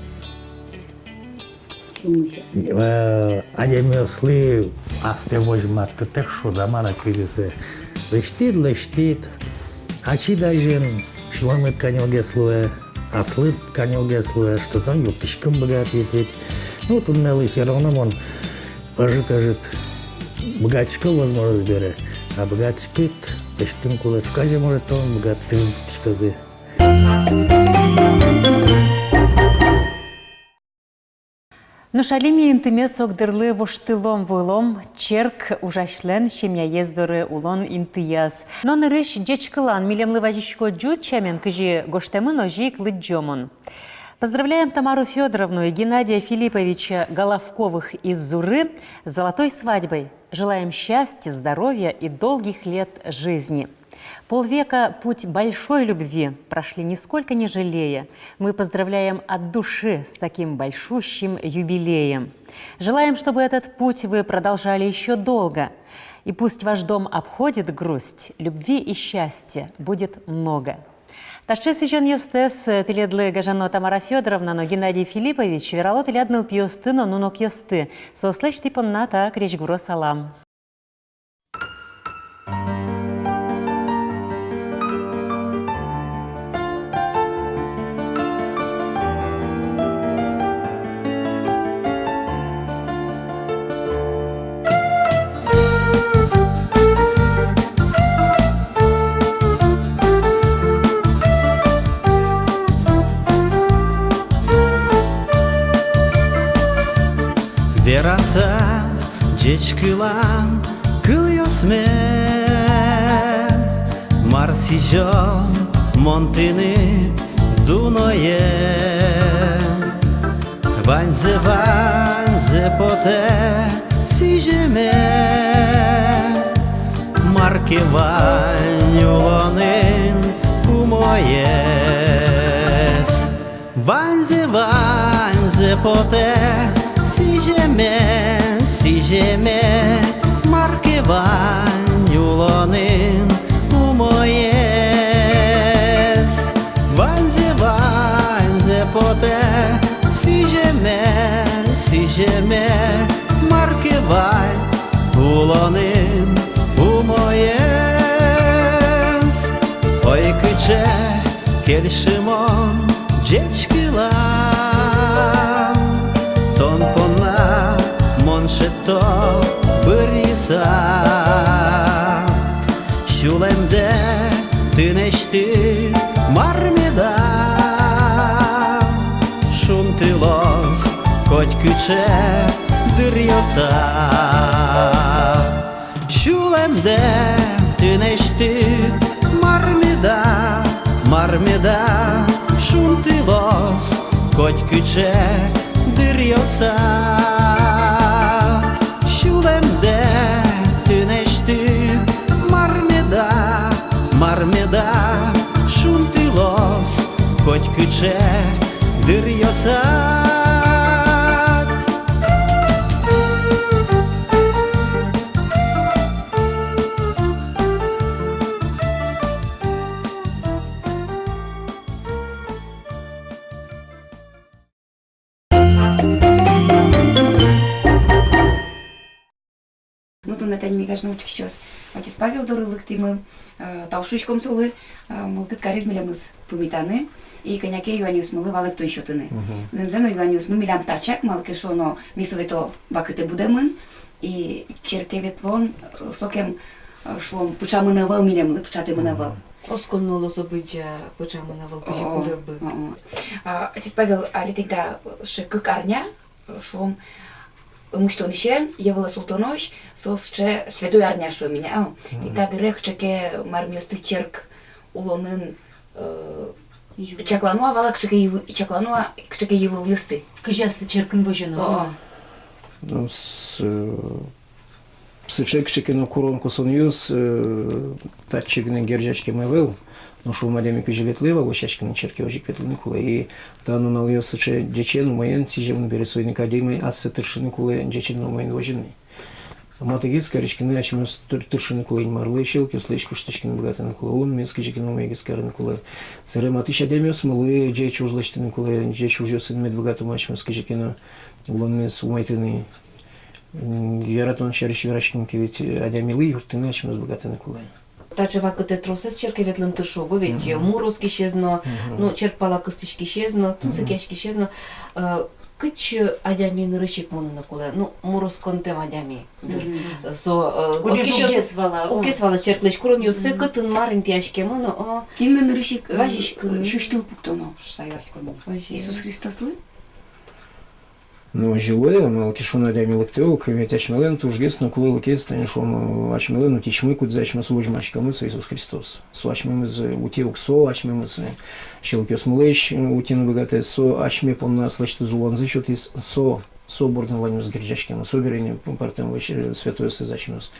Э, адямиослы астэ возьматытэк шуод-а, мар-а, кызьы сое. Лэсьтӥд, лэсьтӥд, ачид азьын сюлэмыд каньылгес луэ, аслыд каньылгес луэ, что тон юрттӥськыны быгатӥд ведь. Ну, туннэлы всё равно мон ӧжыт-ӧжыт быгатӥсько, возможность бере. А быгатӥськод, лэсьтыны кулэ, ӵуказе, может, тон быгатӥськод. Нош али ми интымес огдырлы воштылом, вуылом черк ужасьлэн семьяез доры улон интыяз. Но нырысь ӟечкылан. Милемлы вазисько ӟуч сямен, кызьы гожтэмын, озьы ик лыдӟомон. Поздравляем Тамару Фёдоровну и Геннадия Филипповича Головковых из Зуры с золотой свадьбой. Желаем счастья, здоровья и долгих лет жизни. Полвека — путь большой любви, прошли нисколько не жалея. Мы поздравляем от души с таким большущим юбилеем. Желаем, чтобы этот путь вы продолжали ещё долго. И пусть ваш дом обходит грусть, любви и счастья будет много. Таӵе сӥзёнъёстэс тӥледлы гажано Тамара Фёдоровна но Геннадий Филиппович верало тӥляд нылпиосты но нунокъёсты. Соослэсь тӥ понна та крезьгуро салам. Вераса ӟечкылан кылъёсме, мар сӥзё мон тыныд дуное. Ваньзэ, ваньзэ потэ сӥземе, мар ке вань улонын умоез. Ваньзэ, ваньзэ потэ сӥземе, сӥземе, мар ке вань улонын умоез. Ваньзэ, ваньзэ потэ сӥземе, сӥземе, мар ке вань улонын умоез. Ой, кыӵе кельшы мон ӟечкылан, тон понна мон шедьто быръыса. Сюлэмдэ тынэсьтыд мар меда шунтылоз котькыӵе дыръёсад. Сюлэмдэ тынэсьтыд, мар меда, мар меда шунтылоз котькыӵе дыръёсад. Сюлэмдэ тынэсьтыд, мар меда, мар меда шунтылоз котькыӵе дыръёсад. Ну, туннэ тани ми гажано учкисьёс отец Павел доры лыктӥмы, э, тау шуиськом солы, э, мылкыд кариз милемыз пумитаны и кӧня ке юанъёсмылы валэктон сётыны. Мгм. Зэмзэ но, юанъёсмы милям тачак, малы ке шуоно, ми совето вакытэ будэмын, и черке ветлон, э, сокем, э, шуом, пыӵамын ӧвӧл милемлы, пыӵатэмын ӧвӧл. Мгм. Оскон но луоз, обыдӟа, пыӵамын ӧвӧл, кызьы кулэ бы. О, о. А, отец Павел, али тӥ та, э, сыӵе кык арня, шуом, ымусьтонысен, йӧ вылэ султонозь, со сыӵе святой арня, шуом ини, а. Мгм. И та дыре кыӵе ке мармиосты черк улонын, э, чаклано-а вал-а кыӵе ке йыл-, чаклано-а кыӵе ке йылолъёсты? Кызьы аслыз черкын возёно? О, о. Ну, с-, э, сыӵе кыӵе ке но курон-косонъёс, э, татчы гинэ герӟаськем ӧвӧл. Но, шуом, адями кызьы ветлэ вал вӧсяськыны, черке озьы ик ветлыны кулэ. И та нуналъёс сыӵе ӟечен, умоен сӥземын бере, соин ик адями ассэ тыршыны кулэ ӟечен но умоен возьыны. Матыгес кариськыны асьмеос тыр-, тыршыны кулэ Инмарлы, сьӧлыкъёслэсь куштӥськыны быгатыны кулэ, улонмес кызьы ке но умойгес карыны кулэ. Сэре матысь адямиосмылы ӟеч уж лэсьтыны кулэ, ӟеч ужъёсын мед быгатом асьмеос кызьы ке но улонмес умойтыны. М, яратон сярысь вераськом ке, ведь, э, адямилы юрттыны асьмеос быгатыны кулэ. Таӵе вакытэ тросэз черке ветлыны тыршо уго ведь, мгм, мур оскисез но, мгм, ну, черк пала кыстӥськисез но, мгм, тунсыкъяськисез но, э, кытчы адями нырысь ик мыныны кулэ, ну, мур осконтэм адями, дыр. Мгм. Со, э, кудӥз оскисез уг кес вала, о, уг кес вала черклэсь куронъёссэ, мгм, кытын мар интыяськемын, о. Кинлы нырысь ик, э, вазиськыны, сюсьтыл пуктоно, шуса юаськоно. Вазиськыны. Иисус Христос луэ? Ну, озьы луэ, малы ке шуоно, адями лыктэ ук, ведь асьмелэн тужгес но кулэлыкез, тани шуом, асьмелэн утисьмы, кудзэ асьмеос возьмаськомы, со Иисус Христос. Со асьмемыз, э, утэ ук, со асьмемыз, э, сьӧлыкъёсмылэсь, э, утьыны быгатэ, со асьме понна аслэсьтыз улонзэ сётӥз, со, со бордын ваньмыз герӟаськемын, со бере ини пӧртэм вӧсь-, э, святойёсыз асьмеос,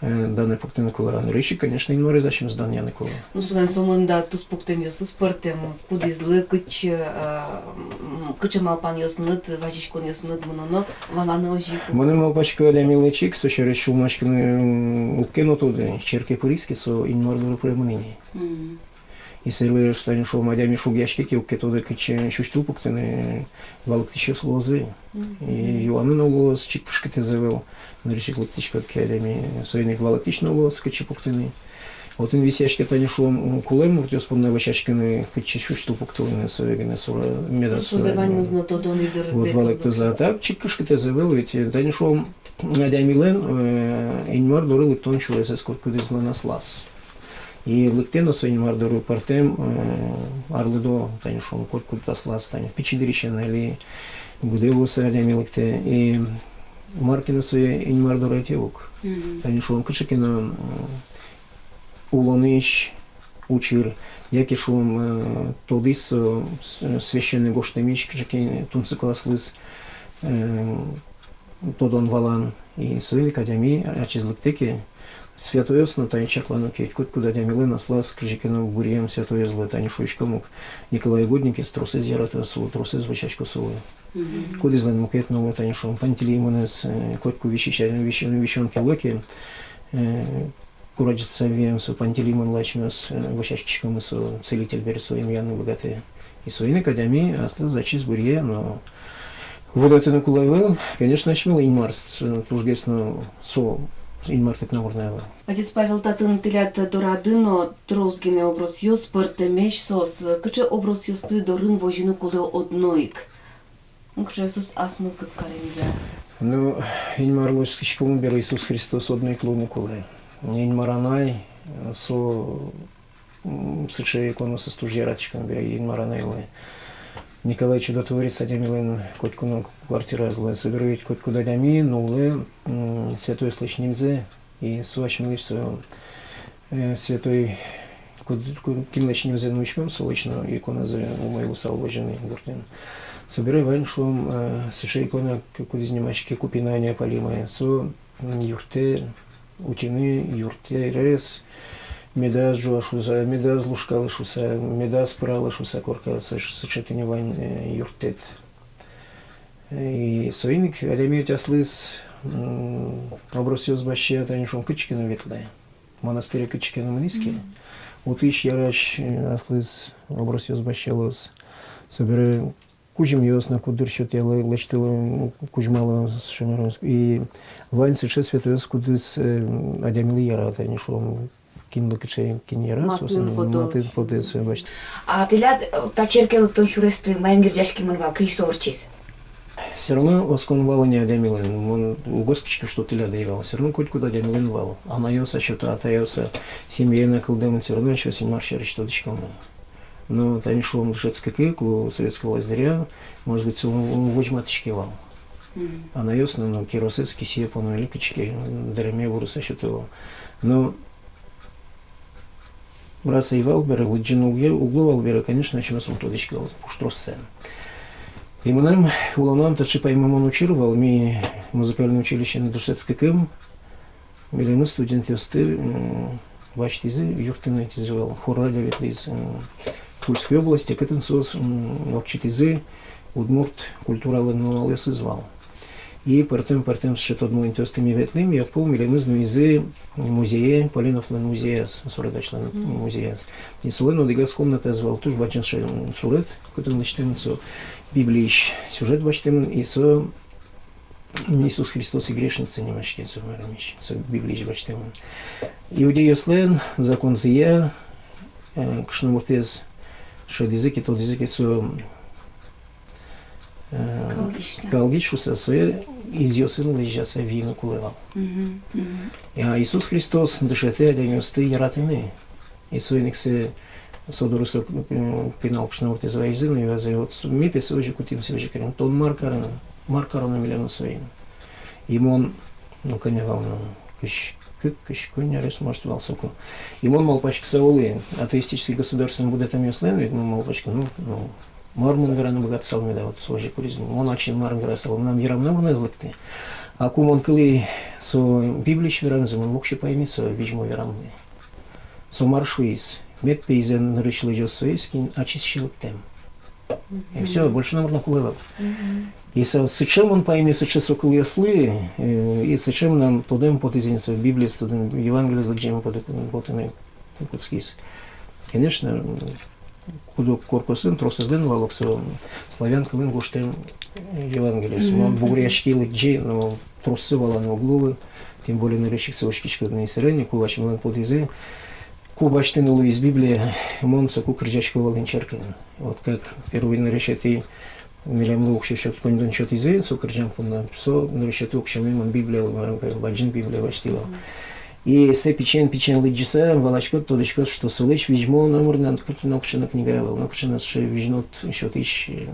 э, данэ пуктыны кулэ. А нырысь ик, конечно, Инмарез асьмеос данъяны кулэ. Ну, солэн сомында туспуктэмъёсыз пӧртэм, кудӥзлы кытчы, э, м, кыӵе малпанъёсыныд, вазиськонъёсыныд мыноно, валаны озьы ик. Мон малпасько, адямилы чик со сярысь сюлмаськыны, м, уг ке но тоды, черке пыриз ке, со Инмар доры пыремын ини. Мгм. И сэре, тани шуом, адями шугъяське ке, уг ке тоды, кытчы сюсьтыл пуктыны, валэктӥсьёс луозы. Мгм. И юаны но луоз, чик кышкытэз ӧвӧл, нырысь ик лыктӥськод ке адями, соин ик валэктӥсь но луоз, кытчы пуктыны. Отын висъяське, тани шуом, кулэм муртъёс понна вӧсяськыны, кытчы сюсьтыл пуктылыны, сое гинэ сура медаз. Сое ваньмыз но тодон, ик дыр. Вот, валэктозы. А так чик кышкытэз ӧвӧл, ведь, э, тани шуом, адямилэн, э, Инмар доры лыктон сюресэз котькудӥзлэн аслаз. И лыктэ но со Инмар доры пӧртэм, э, арлыдо, тани шуом, котькуд аслаз, тани пичи дырысен али быдэ вуоз адями лыктэ. И мар ке но сое Инмар доры ӧтё ук. Мгм. Тани шуом, кыӵе ке но, м, улонысь учыр, яке, шуом, э, тодӥз, э, с-, священной гожтэмысь кыӵе ке тунсыко аслыз, э, тодон-валан, и соин ик адями ачиз лыктэ ке, святойёс но тани чаклано ке, котькуд адямилэн аслаз кызьы ке но быръем святойёсыз луэ, тани шуиськом ук, Николай Угодникез тросэз ярато солы, тросэз вӧсясько солы. Мгм. Кудӥзлэн мукет но луэ, тани шуом, Пантелеймонэз, э, котьку висись-, висё-, висён ке луэ ке, э, курадӟыса вием со Пантелеймонлы асьмеос, э, вӧсяськиськомы, со целитель бере, со эмъяны быгатэ. И соин ик адями аслыз ачиз быръе, но выдатыны кулэ ӧвӧл, конечно, асьмелы Инмар, э, тужгес но со, Инмартэк но мар но ӧвӧл. Отец Павел, татын тӥляд дорады но трос гинэ образъёс, пӧртэмесь соос. Кыӵе образъёсты дорын возьыны кулэ одно ик? Ну, кыӵеосыз ас мылкыд каремзэ. Ну, Инмарлы оскиськом бере, Иисус Христос одно ик луыны кулэ. Инмар Анай, со, м, сыӵе иконосыз туж яратӥськом бере Инмар Анайлы. Николай Чудотворец адямилэн котьку но квартираез луэ, собере ведь котькуд адями нуллэ, м, святойёслэсь нимзэ, и со асьмелэсь со, э, святой, куд-, ку-, кинлэсь нимзэ но учком, солэсь но иконазэ умой луысал возьыны гуртын. Собере вань, шуом, э, сыӵе икона, к-, кудӥз нимаське Купина Неопалимая, со, м, юрттэ утьыны юртъерез, медаз ӝуа шуыса, медаз лушкалы шуыса, медаз пыралы шуыса корка, сы-, сыӵе тӥни вань, э, юрттэт. И соин ик адями ведь аслыз, м, образъёс басьтэ, тани, шуом, кытчы ке но ветлэ. Монастыре кытчы ке но мынӥз ке, мгм, отысь ярась, э, аслыз образъёс басьтылоз. Собере кузьымъёс но куддыр сётыло, лэсьтыло, м, кузьмало, шимарос. И вань сыӵе святойёс, кудӥз, э, адямилы яра, тани, шуом, кинлы кыӵе кин яра, матын соослы потэ, матын потэ, сое басьтэ. А тӥляд, э, та черке лыктон сюресты маин герӟаськемын вал, кызьы со ортчиз? Всё равно оскон вал ини адямилэн, мон уг оскиськы, что тӥляд ӧй вал, всё равно котькуд адямилэн вал. Анайёс-а сёто, атайёс-а, семьяен-а кылдэмын, всё равно ещё Инмар сярысь тодӥськом на. Но тани, шуом, дышетскыкы, ку советской власть дыръя, может быть, со возьматӥське вал. Мгм. Анайёс но, но киросэз кисые поно или кыӵе ке дэреме вурыса сёто вал. Но раз ӧй вал бере, лыдӟыны уг лу-, уг лу вал бере, конечно, асьмеос ум тодӥське вал пуш троссэ. И мынам улонам таӵе паймымон учыр вал, ми музыкальной училищеын дышетскыкым, милемыз студентъёсты, м, басьтӥзы, юрттыны ӧтизы вал, хор радэ ветлӥз, м, Тульской областе, кытын соос, м, ортчытӥзы удмурт культуралы нуналъёсыз вал. И пӧртэм-пӧртэм сыӵе тодмо интыосты ми ветлӥм, и огпол милемыз нуизы музее, Поленовлэн музеяз, суредачлэн, мгм, музеяз. И солэн одӥгаз комнатаез вал, туж бадӟым сыӵе, м, суред, кытын лэсьтэмын со Библиысь сюжет басьтэмын, и со Иисус Христос и грешница нимаське, со марымысь, со Библиысь басьтэмын. Иудейёслэн законзыя, э, кышномуртэз шӧдӥзы ке, тодӥзы ке, со, э, калгись шуыса, калгись шуыса, сое изъёсын лэзьяса виыны кулэ вал. Мгм, мгм. А Иисус Христос дышетэ адямиосты яратыны. И соин ик сое, со доры со, м, пинал кышномуртэз вайизы но юазы: вот с-, ми пе сое озьы кутӥм, сое озьы карим, тон мар карыны, мар кароно милемлы соин? И мон, ну, кӧня вал, ну, кызь кык, кызь куинь арес, может, вал соку. И мон малпаськыса улӥ, атеистический государствоын будэтэмъёслэн, ведь мон малпасько, ну, ну, мар мон вераны быгатысал меда, вот со озьы куриз. Мон ачим мар верасал, мынам йырам номыр но ӧз лыкты. А ку мон кылӥ со Библиысь верамзэ, мон воксё паймӥ со визьмо верамзэ. Со мар шуиз: мед пе изэн нырысь лэзёз соиз, кин ачиз сьӧлыктэм. И всё, больше номыр но кулэ ӧвӧл. И со сыӵе мон паймӥ, сыӵе со кылъёслы, э, и сыӵе мынам тодэм потӥз ини со Библиез тодэм, Евангелиез лыдӟеме потэ-, потыны кутскиз. Конечно, м, куд-ог коркаосын, тросэзлэн вал ук со славян кылын гожтэм Евангелиез. Мгм. Мон бугыръяськи, лыдӟи, но тросэз валаны уг луы, тем более нырысь ик со учкиськод ни, сэрен ик ку асьмелэн потӥзы, ку басьтыны луиз Библия, мон соку кырӟасько вал ини черкын. Вот как первый нырысетӥ милемлы уксё сёт-, коньдон сётӥзы со кырӟан понна, со нырысетӥ уксёме мон Библия, марым, бадӟым Библия басьтӥ вал. И сое пичиен-пичиен лыдӟыса, валаськод, тодӥськод, что солэсь визьмо номыр но, пуктыны нокыӵе но книга ӧвӧл, нокыӵе но сыӵе визьнод сётӥсь, э,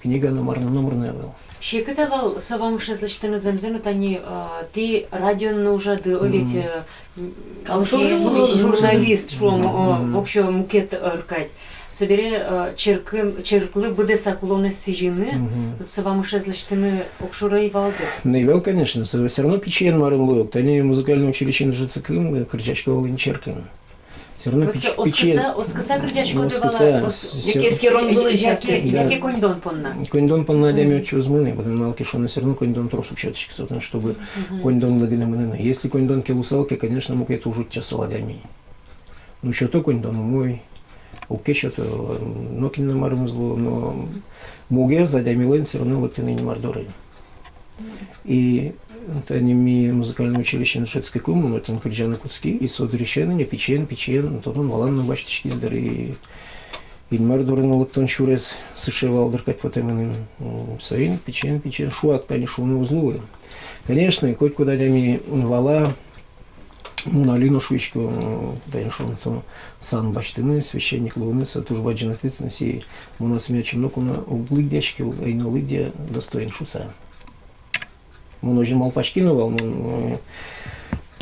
книга но, мар но, номыр но ӧвӧл. Секыт-а вал со вамышез лэсьтыны зэмзэ но? Тани, э, тӥ радиоын но ужады, о, ведь, э, м, калык шоры жур-, журналист, шуом, о, воксё мукет ӧр кадь. Собере, э, черкын, черклы быдэсак улонэз сӥзьыны, вот со вамышез лэсьтыны огшоры ӧй вал дыр. Ну, ӧй вал, конечно, со всё равно пичиен, марым, луэ ук. Тани музыкальной училищеын дышетскыкым, э, кырӟасько вал ини черкын. Всё равно пич-, пичиен. Оскыса, оскыса кырӟаськоды вал-а? Оскыса, ос-, всё. Яке эскерон вылысь, яке, яке коньдон понна. Коньдон понна адями отчы уз мыны, потому малы ке шуоно, всё равно коньдон трос уг сётӥськы, потому что, чтобы коньдонлы гинэ мыныны. Если коньдон ке луысал ке, конечно, мукет уж утчасал адями. Ну, сёто коньдон, умой, уг ке сёто, нокин но марым уз луы, но мугез адямилэн всё равно лыктыны Инмар доры. И тани ми музыкальной училищеын дышетскыкум, мон отын кырӟаны кутски, и со дырысен ини пичиен-пичиен тодон-валан но басьтӥськиз дыр, и Инмар доры но лыктон сюрес сыӵе вал дыр кадь потэ мыным. М, соин пичиен-пичиен, шуак тани шуыны уз луы. Конечно, котькуд адями вала, Мон али но шуисько, м, тани шуом, то сан басьтыны, священник луыны, со туж бадӟым ответственность, и мон асме ачим ноку но уг лыдъяськы, ӧй но лыдъя достоин шуса. Мон озьы малпаськи но вал, мон,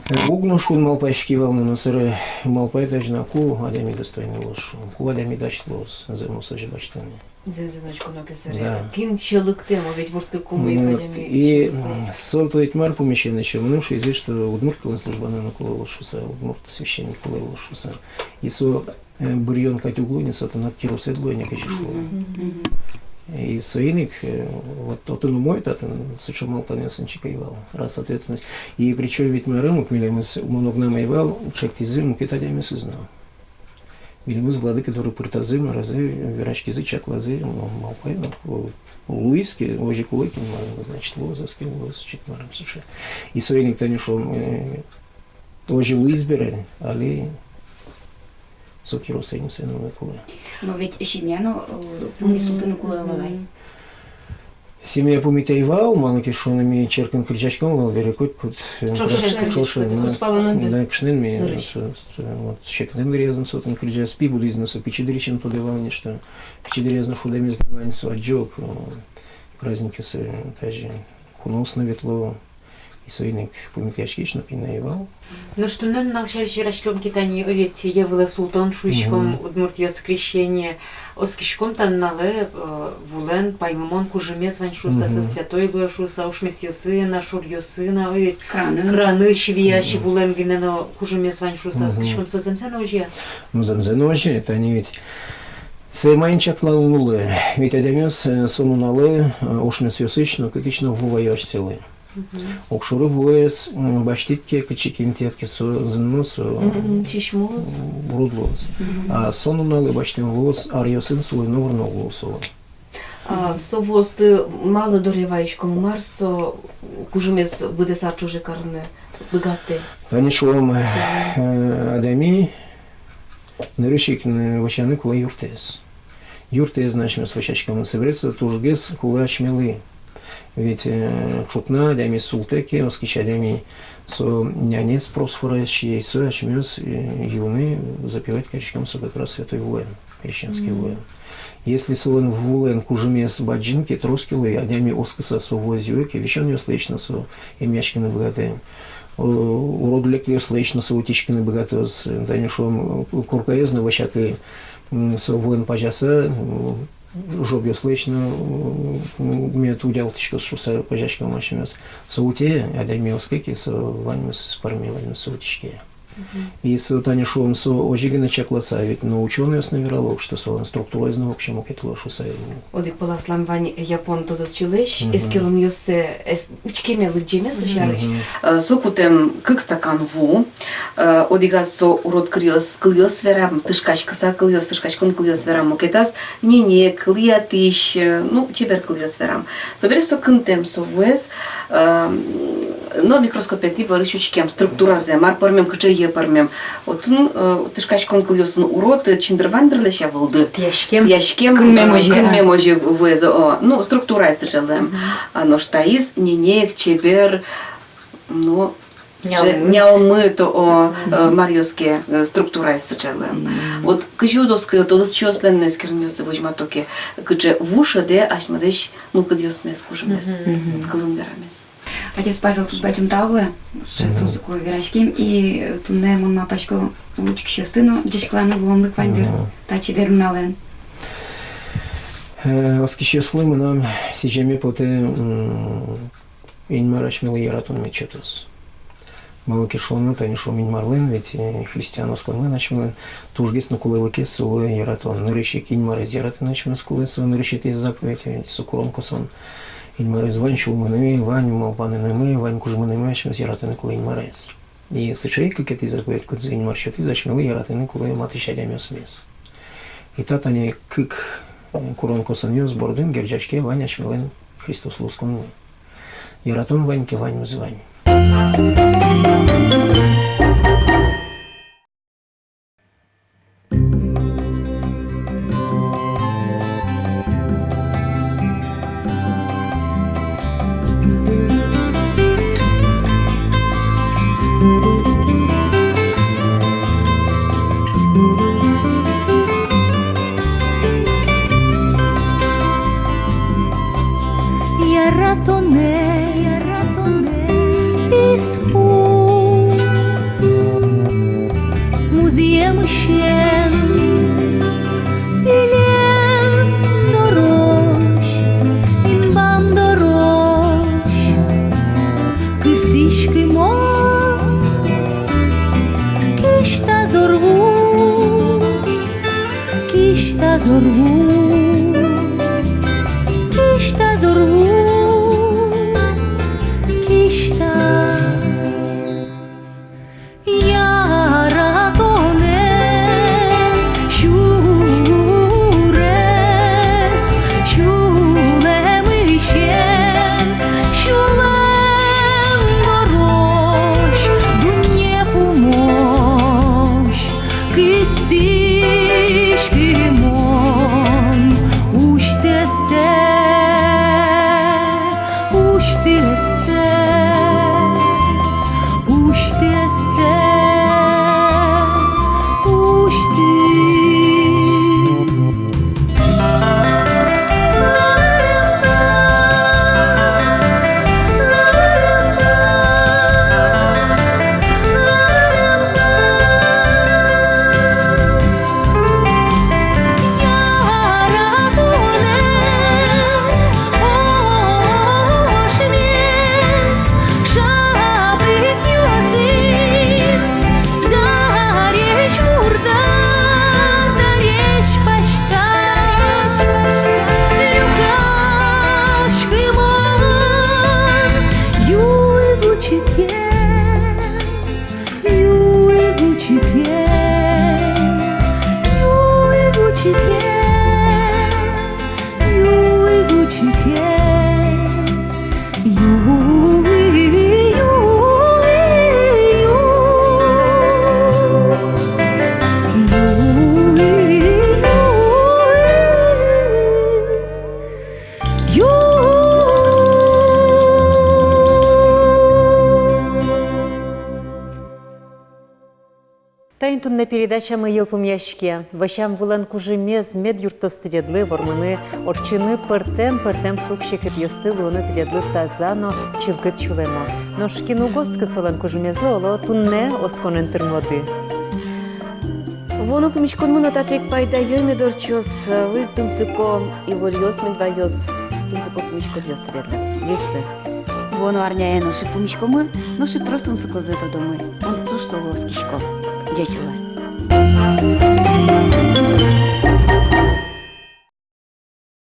э, уг но шуын малпаськи вал но, но собере малпай тазьы на: ку адями достойный луоз, ку адями дась луоз зэмос озьы басьтыны. Зэмзэ но учконо ке, собере. Да. Кин сьӧлыктэм, о, ведь вордскыкумы ик адями. И, м, со то ведь мар пумысен ещё, мыным шуизы, что удмурт кылын службаны но кулэ луоз шуса, удмурт священник кулэ луоз шуса. И со, э, быръён кадь уг луы ни, со тынад киросэд луэ ни, кызьы шуо. Мгм. Мгм. И соин ик, э, вот отын умой, татын сыӵе малпанъёсын чик ӧй вал. Раз ответственность. И причём ведь мар, мукет милемыз, мон огнам ӧй вал, чектӥзы мукет адямиосыз но. Милемыз владыка доры пыртазы, мар-а, вераськизы, чаклазы, ну, малпай, ну, луиз ке, озьы кулэ ке, мар-а, значит, луоз, ӧз ке, луоз, чик мар-а, сыӵе. И соин ик тани шуом, э, озьы луиз бере, али со киросэ ни, соин ик кулэ. Но ведь семья но, э, пумит султыны кулэ вал ай. Семья пумит ӧй вал, малы ке шуоно, ми черкын кырӟаськом вал бере котькуд, э, ӵошен, ӵошен, ӵошен, да, куспаланын, да, кышнын ми, нырысь, со, со, вот, секытэм дыръязы но со отын кырӟаз, пи будӥз но со пичи дырысен тодэ вал ни, что пичи дыръяз но шудэмез но вань, со адӟе ук, э, праздникъёсы, э, тазьы куноос но ветло, и соин ик пумитъяськись но кин но ӧй вал. Нош туннэ нал сярысь вераськом ке, тани, о, ведь йӧ вылэ султон шуиськом, мгм, удмуртъёс, крещение. Оскиськом, та нуналэ, э, вулэн паймымон кужымез вань шуса, со, мгм, святой луэ шуса, ошмесъёсы но, шуръёсы но, о, ведь краны, краны сювиясь, мгм, вулэн гинэ но кужымез вань шуса, мгм, оскиськом, со зэмзэ но озьы-а? Ну, зэмзэ но озьы, тани ведь сое маин чакланы луэ, ведь адямиос, э, со нуналэ, э, ошмесъёсысь но, кытысь но ву ваё асьсэлы. Мгм. Огшоры вуэз, м, басьтӥд ке, кытчы ке интыяд ке, со зынмоз, со, мгм, сисьмоз, м, урод луоз. Мгм. А со нуналэ басьтэм вуэз аръёсын сылэ номыр но уг луы солэн. А со вуэзты малы доры ваиськом, мар со кужымез быдэс ар ӵоже карыны быгатэ? Тани шуом, э, адями нырысь ик, м, вӧсяны кулэ юртэз. Юртэз но асьмеос вӧсяськом, собере со тужгес кулэ асьмелы. Ведь, э, ӵукна адями султэ ке, оскись адями, со нянез просфорась, и со асьмеос, э, юыны запивать кариськом со как раз святой вуэн, крещенский, мгм, вуэн. Если солэн вулэн кужымез бадӟым ке, трос ке луэ, адями оскыса со вуэз юэ ке, висёнъёслэсь но со эмъяськыны быгатэ. О, урод лекъёслэсь но со утиськыны быгатоз, тани шуом, коркаез но вӧсяке, м, со вуэн пазяса, м, жобъёслэсь но, м, мед удялтӥськоз шуса пазяськом асьмеос. Со утэ, адями оске ке, со ваньмыз пӧрме, ваньмыз со утиське. Мгм. И со, тани шуом, со озьы гинэ чакласа, ведь, но учёнойёс но верало, что солэн структураез но вообще мукет луэ шуса. Одӥг пол аслам вань япон тодосчилэсь, мгм, эскеронъёссэ, эс-, учкеме, лыдӟеме со сярысь. Мгм. Э, со кутэм кык стакан ву, э, одӥгаз со урод кылъёс, кылъёс верам, тышкаськыса кылъёс, тышкаськон кылъёс верам, мукетаз ненег, лыдъятӥсь, э, ну, чебер кылъёс верам. Собере со кынтэм со вуэз, э, но микроскопетӥ бӧрысь учкем структуразэ, мар пӧрмем, кыӵе йӧ пӧрмем. Отын, э, тышкаськон кылъёсын урод, э, чиндыр-ваньдырлэсь, а вылды. Тӥяськем. Тӥяськем, кынмем, э, озьы, кынмем, а, озьы вуэз, о. Ну, структураез сыӵе луэм. Мгм. А нош таиз ненег, чебер, ну, нялмы, нялмы то, о, э, мгм, маръёс ке, э, структураез сыӵе луэм. Мгм. Вот кызьы уд оскы, тодосчиослэн но эскеронъёссы возьмато ке, кыӵе ву шӧдэ асьмелэсь мылкыдъёсмес, кужыммес, мгм, кылын верамез. Отец Павел, туж бадӟым тау луэ, сыӵе, мгм, тунсыко вераським, и, э, туннэ, мон малпасько, учкисьёсты но ӟечкыланы луонлык вань дыр, мгм, та чебер нуналэн. Э, оскисьёслы мынам сӥземе потэ, м, Инмар асьмелы яратон мед сётоз. Малы ке шуоно, тани шуом, Инмарлэн ведь, э, христиан осконлэн асьмелэн тужгес но кулэлыкез со луэ яратон. Нырысь ик Инмарез яратыны асьмеос кулэ, со нырысетӥез заповедь, ведь со курон-косон. Инмарез вань сюлмынымы, вань малпанынымы, вань кужмынымы асьмеос яратыны кулэ Инмарез. И сыӵе ик кыкетӥ заповедь, кудзэ Инмар сётӥз, асьмелы яратыны кулэ матысь адямиосмес. И та тани кык, э, курон-косонъёс бордын герӟаське вань асьмелэн Христослы осконмы. Яратон вань ке, ваньмыз вань. Тонэ яратонэ писпу музъемысен пилем дорозь, инбам дорозь кыстӥськи мон. Кисьта зорву, кисьта зорву, кисьта зорву, кисьта. Яратонэ сюрес сюлэмысен, сюлэм дорозь дунне пумозь кыстӥськи мон усьтэстэ, усьтэстэ, усьтэстэ, усьты. Шабыкъёсын зарезь муртаз, зарезь паськытаз люкаськи мон юй гучыкен, юй гучыкен, юй гучыкен, юй гучыкен. Таин туннэ передачамы йылпумъяське. Вӧсям вылэн кужымез мед юрттоз тӥледлы вормыны, ортчыны пӧртэм-пӧртэм шуг-секытъёсты, луыны тӥледлы таза но чылкыт сюлэмо. Нош кин уг оскы солэн кужымезлы, оло, туннэ осконэн тырмоды. Вуоно пумиськонмы но таӵе ик пайдаё мед ортчоз, выль тунсыко иворъёс мед ваёз, тунсыко пумиськонъёс тӥледлы. Ӟеч луэ. Вуоно арняе нош ик пумиськомы, нош ик трос тунсыкозэ тодомы. Мон туж солы оскисько. Ӟеч луэ.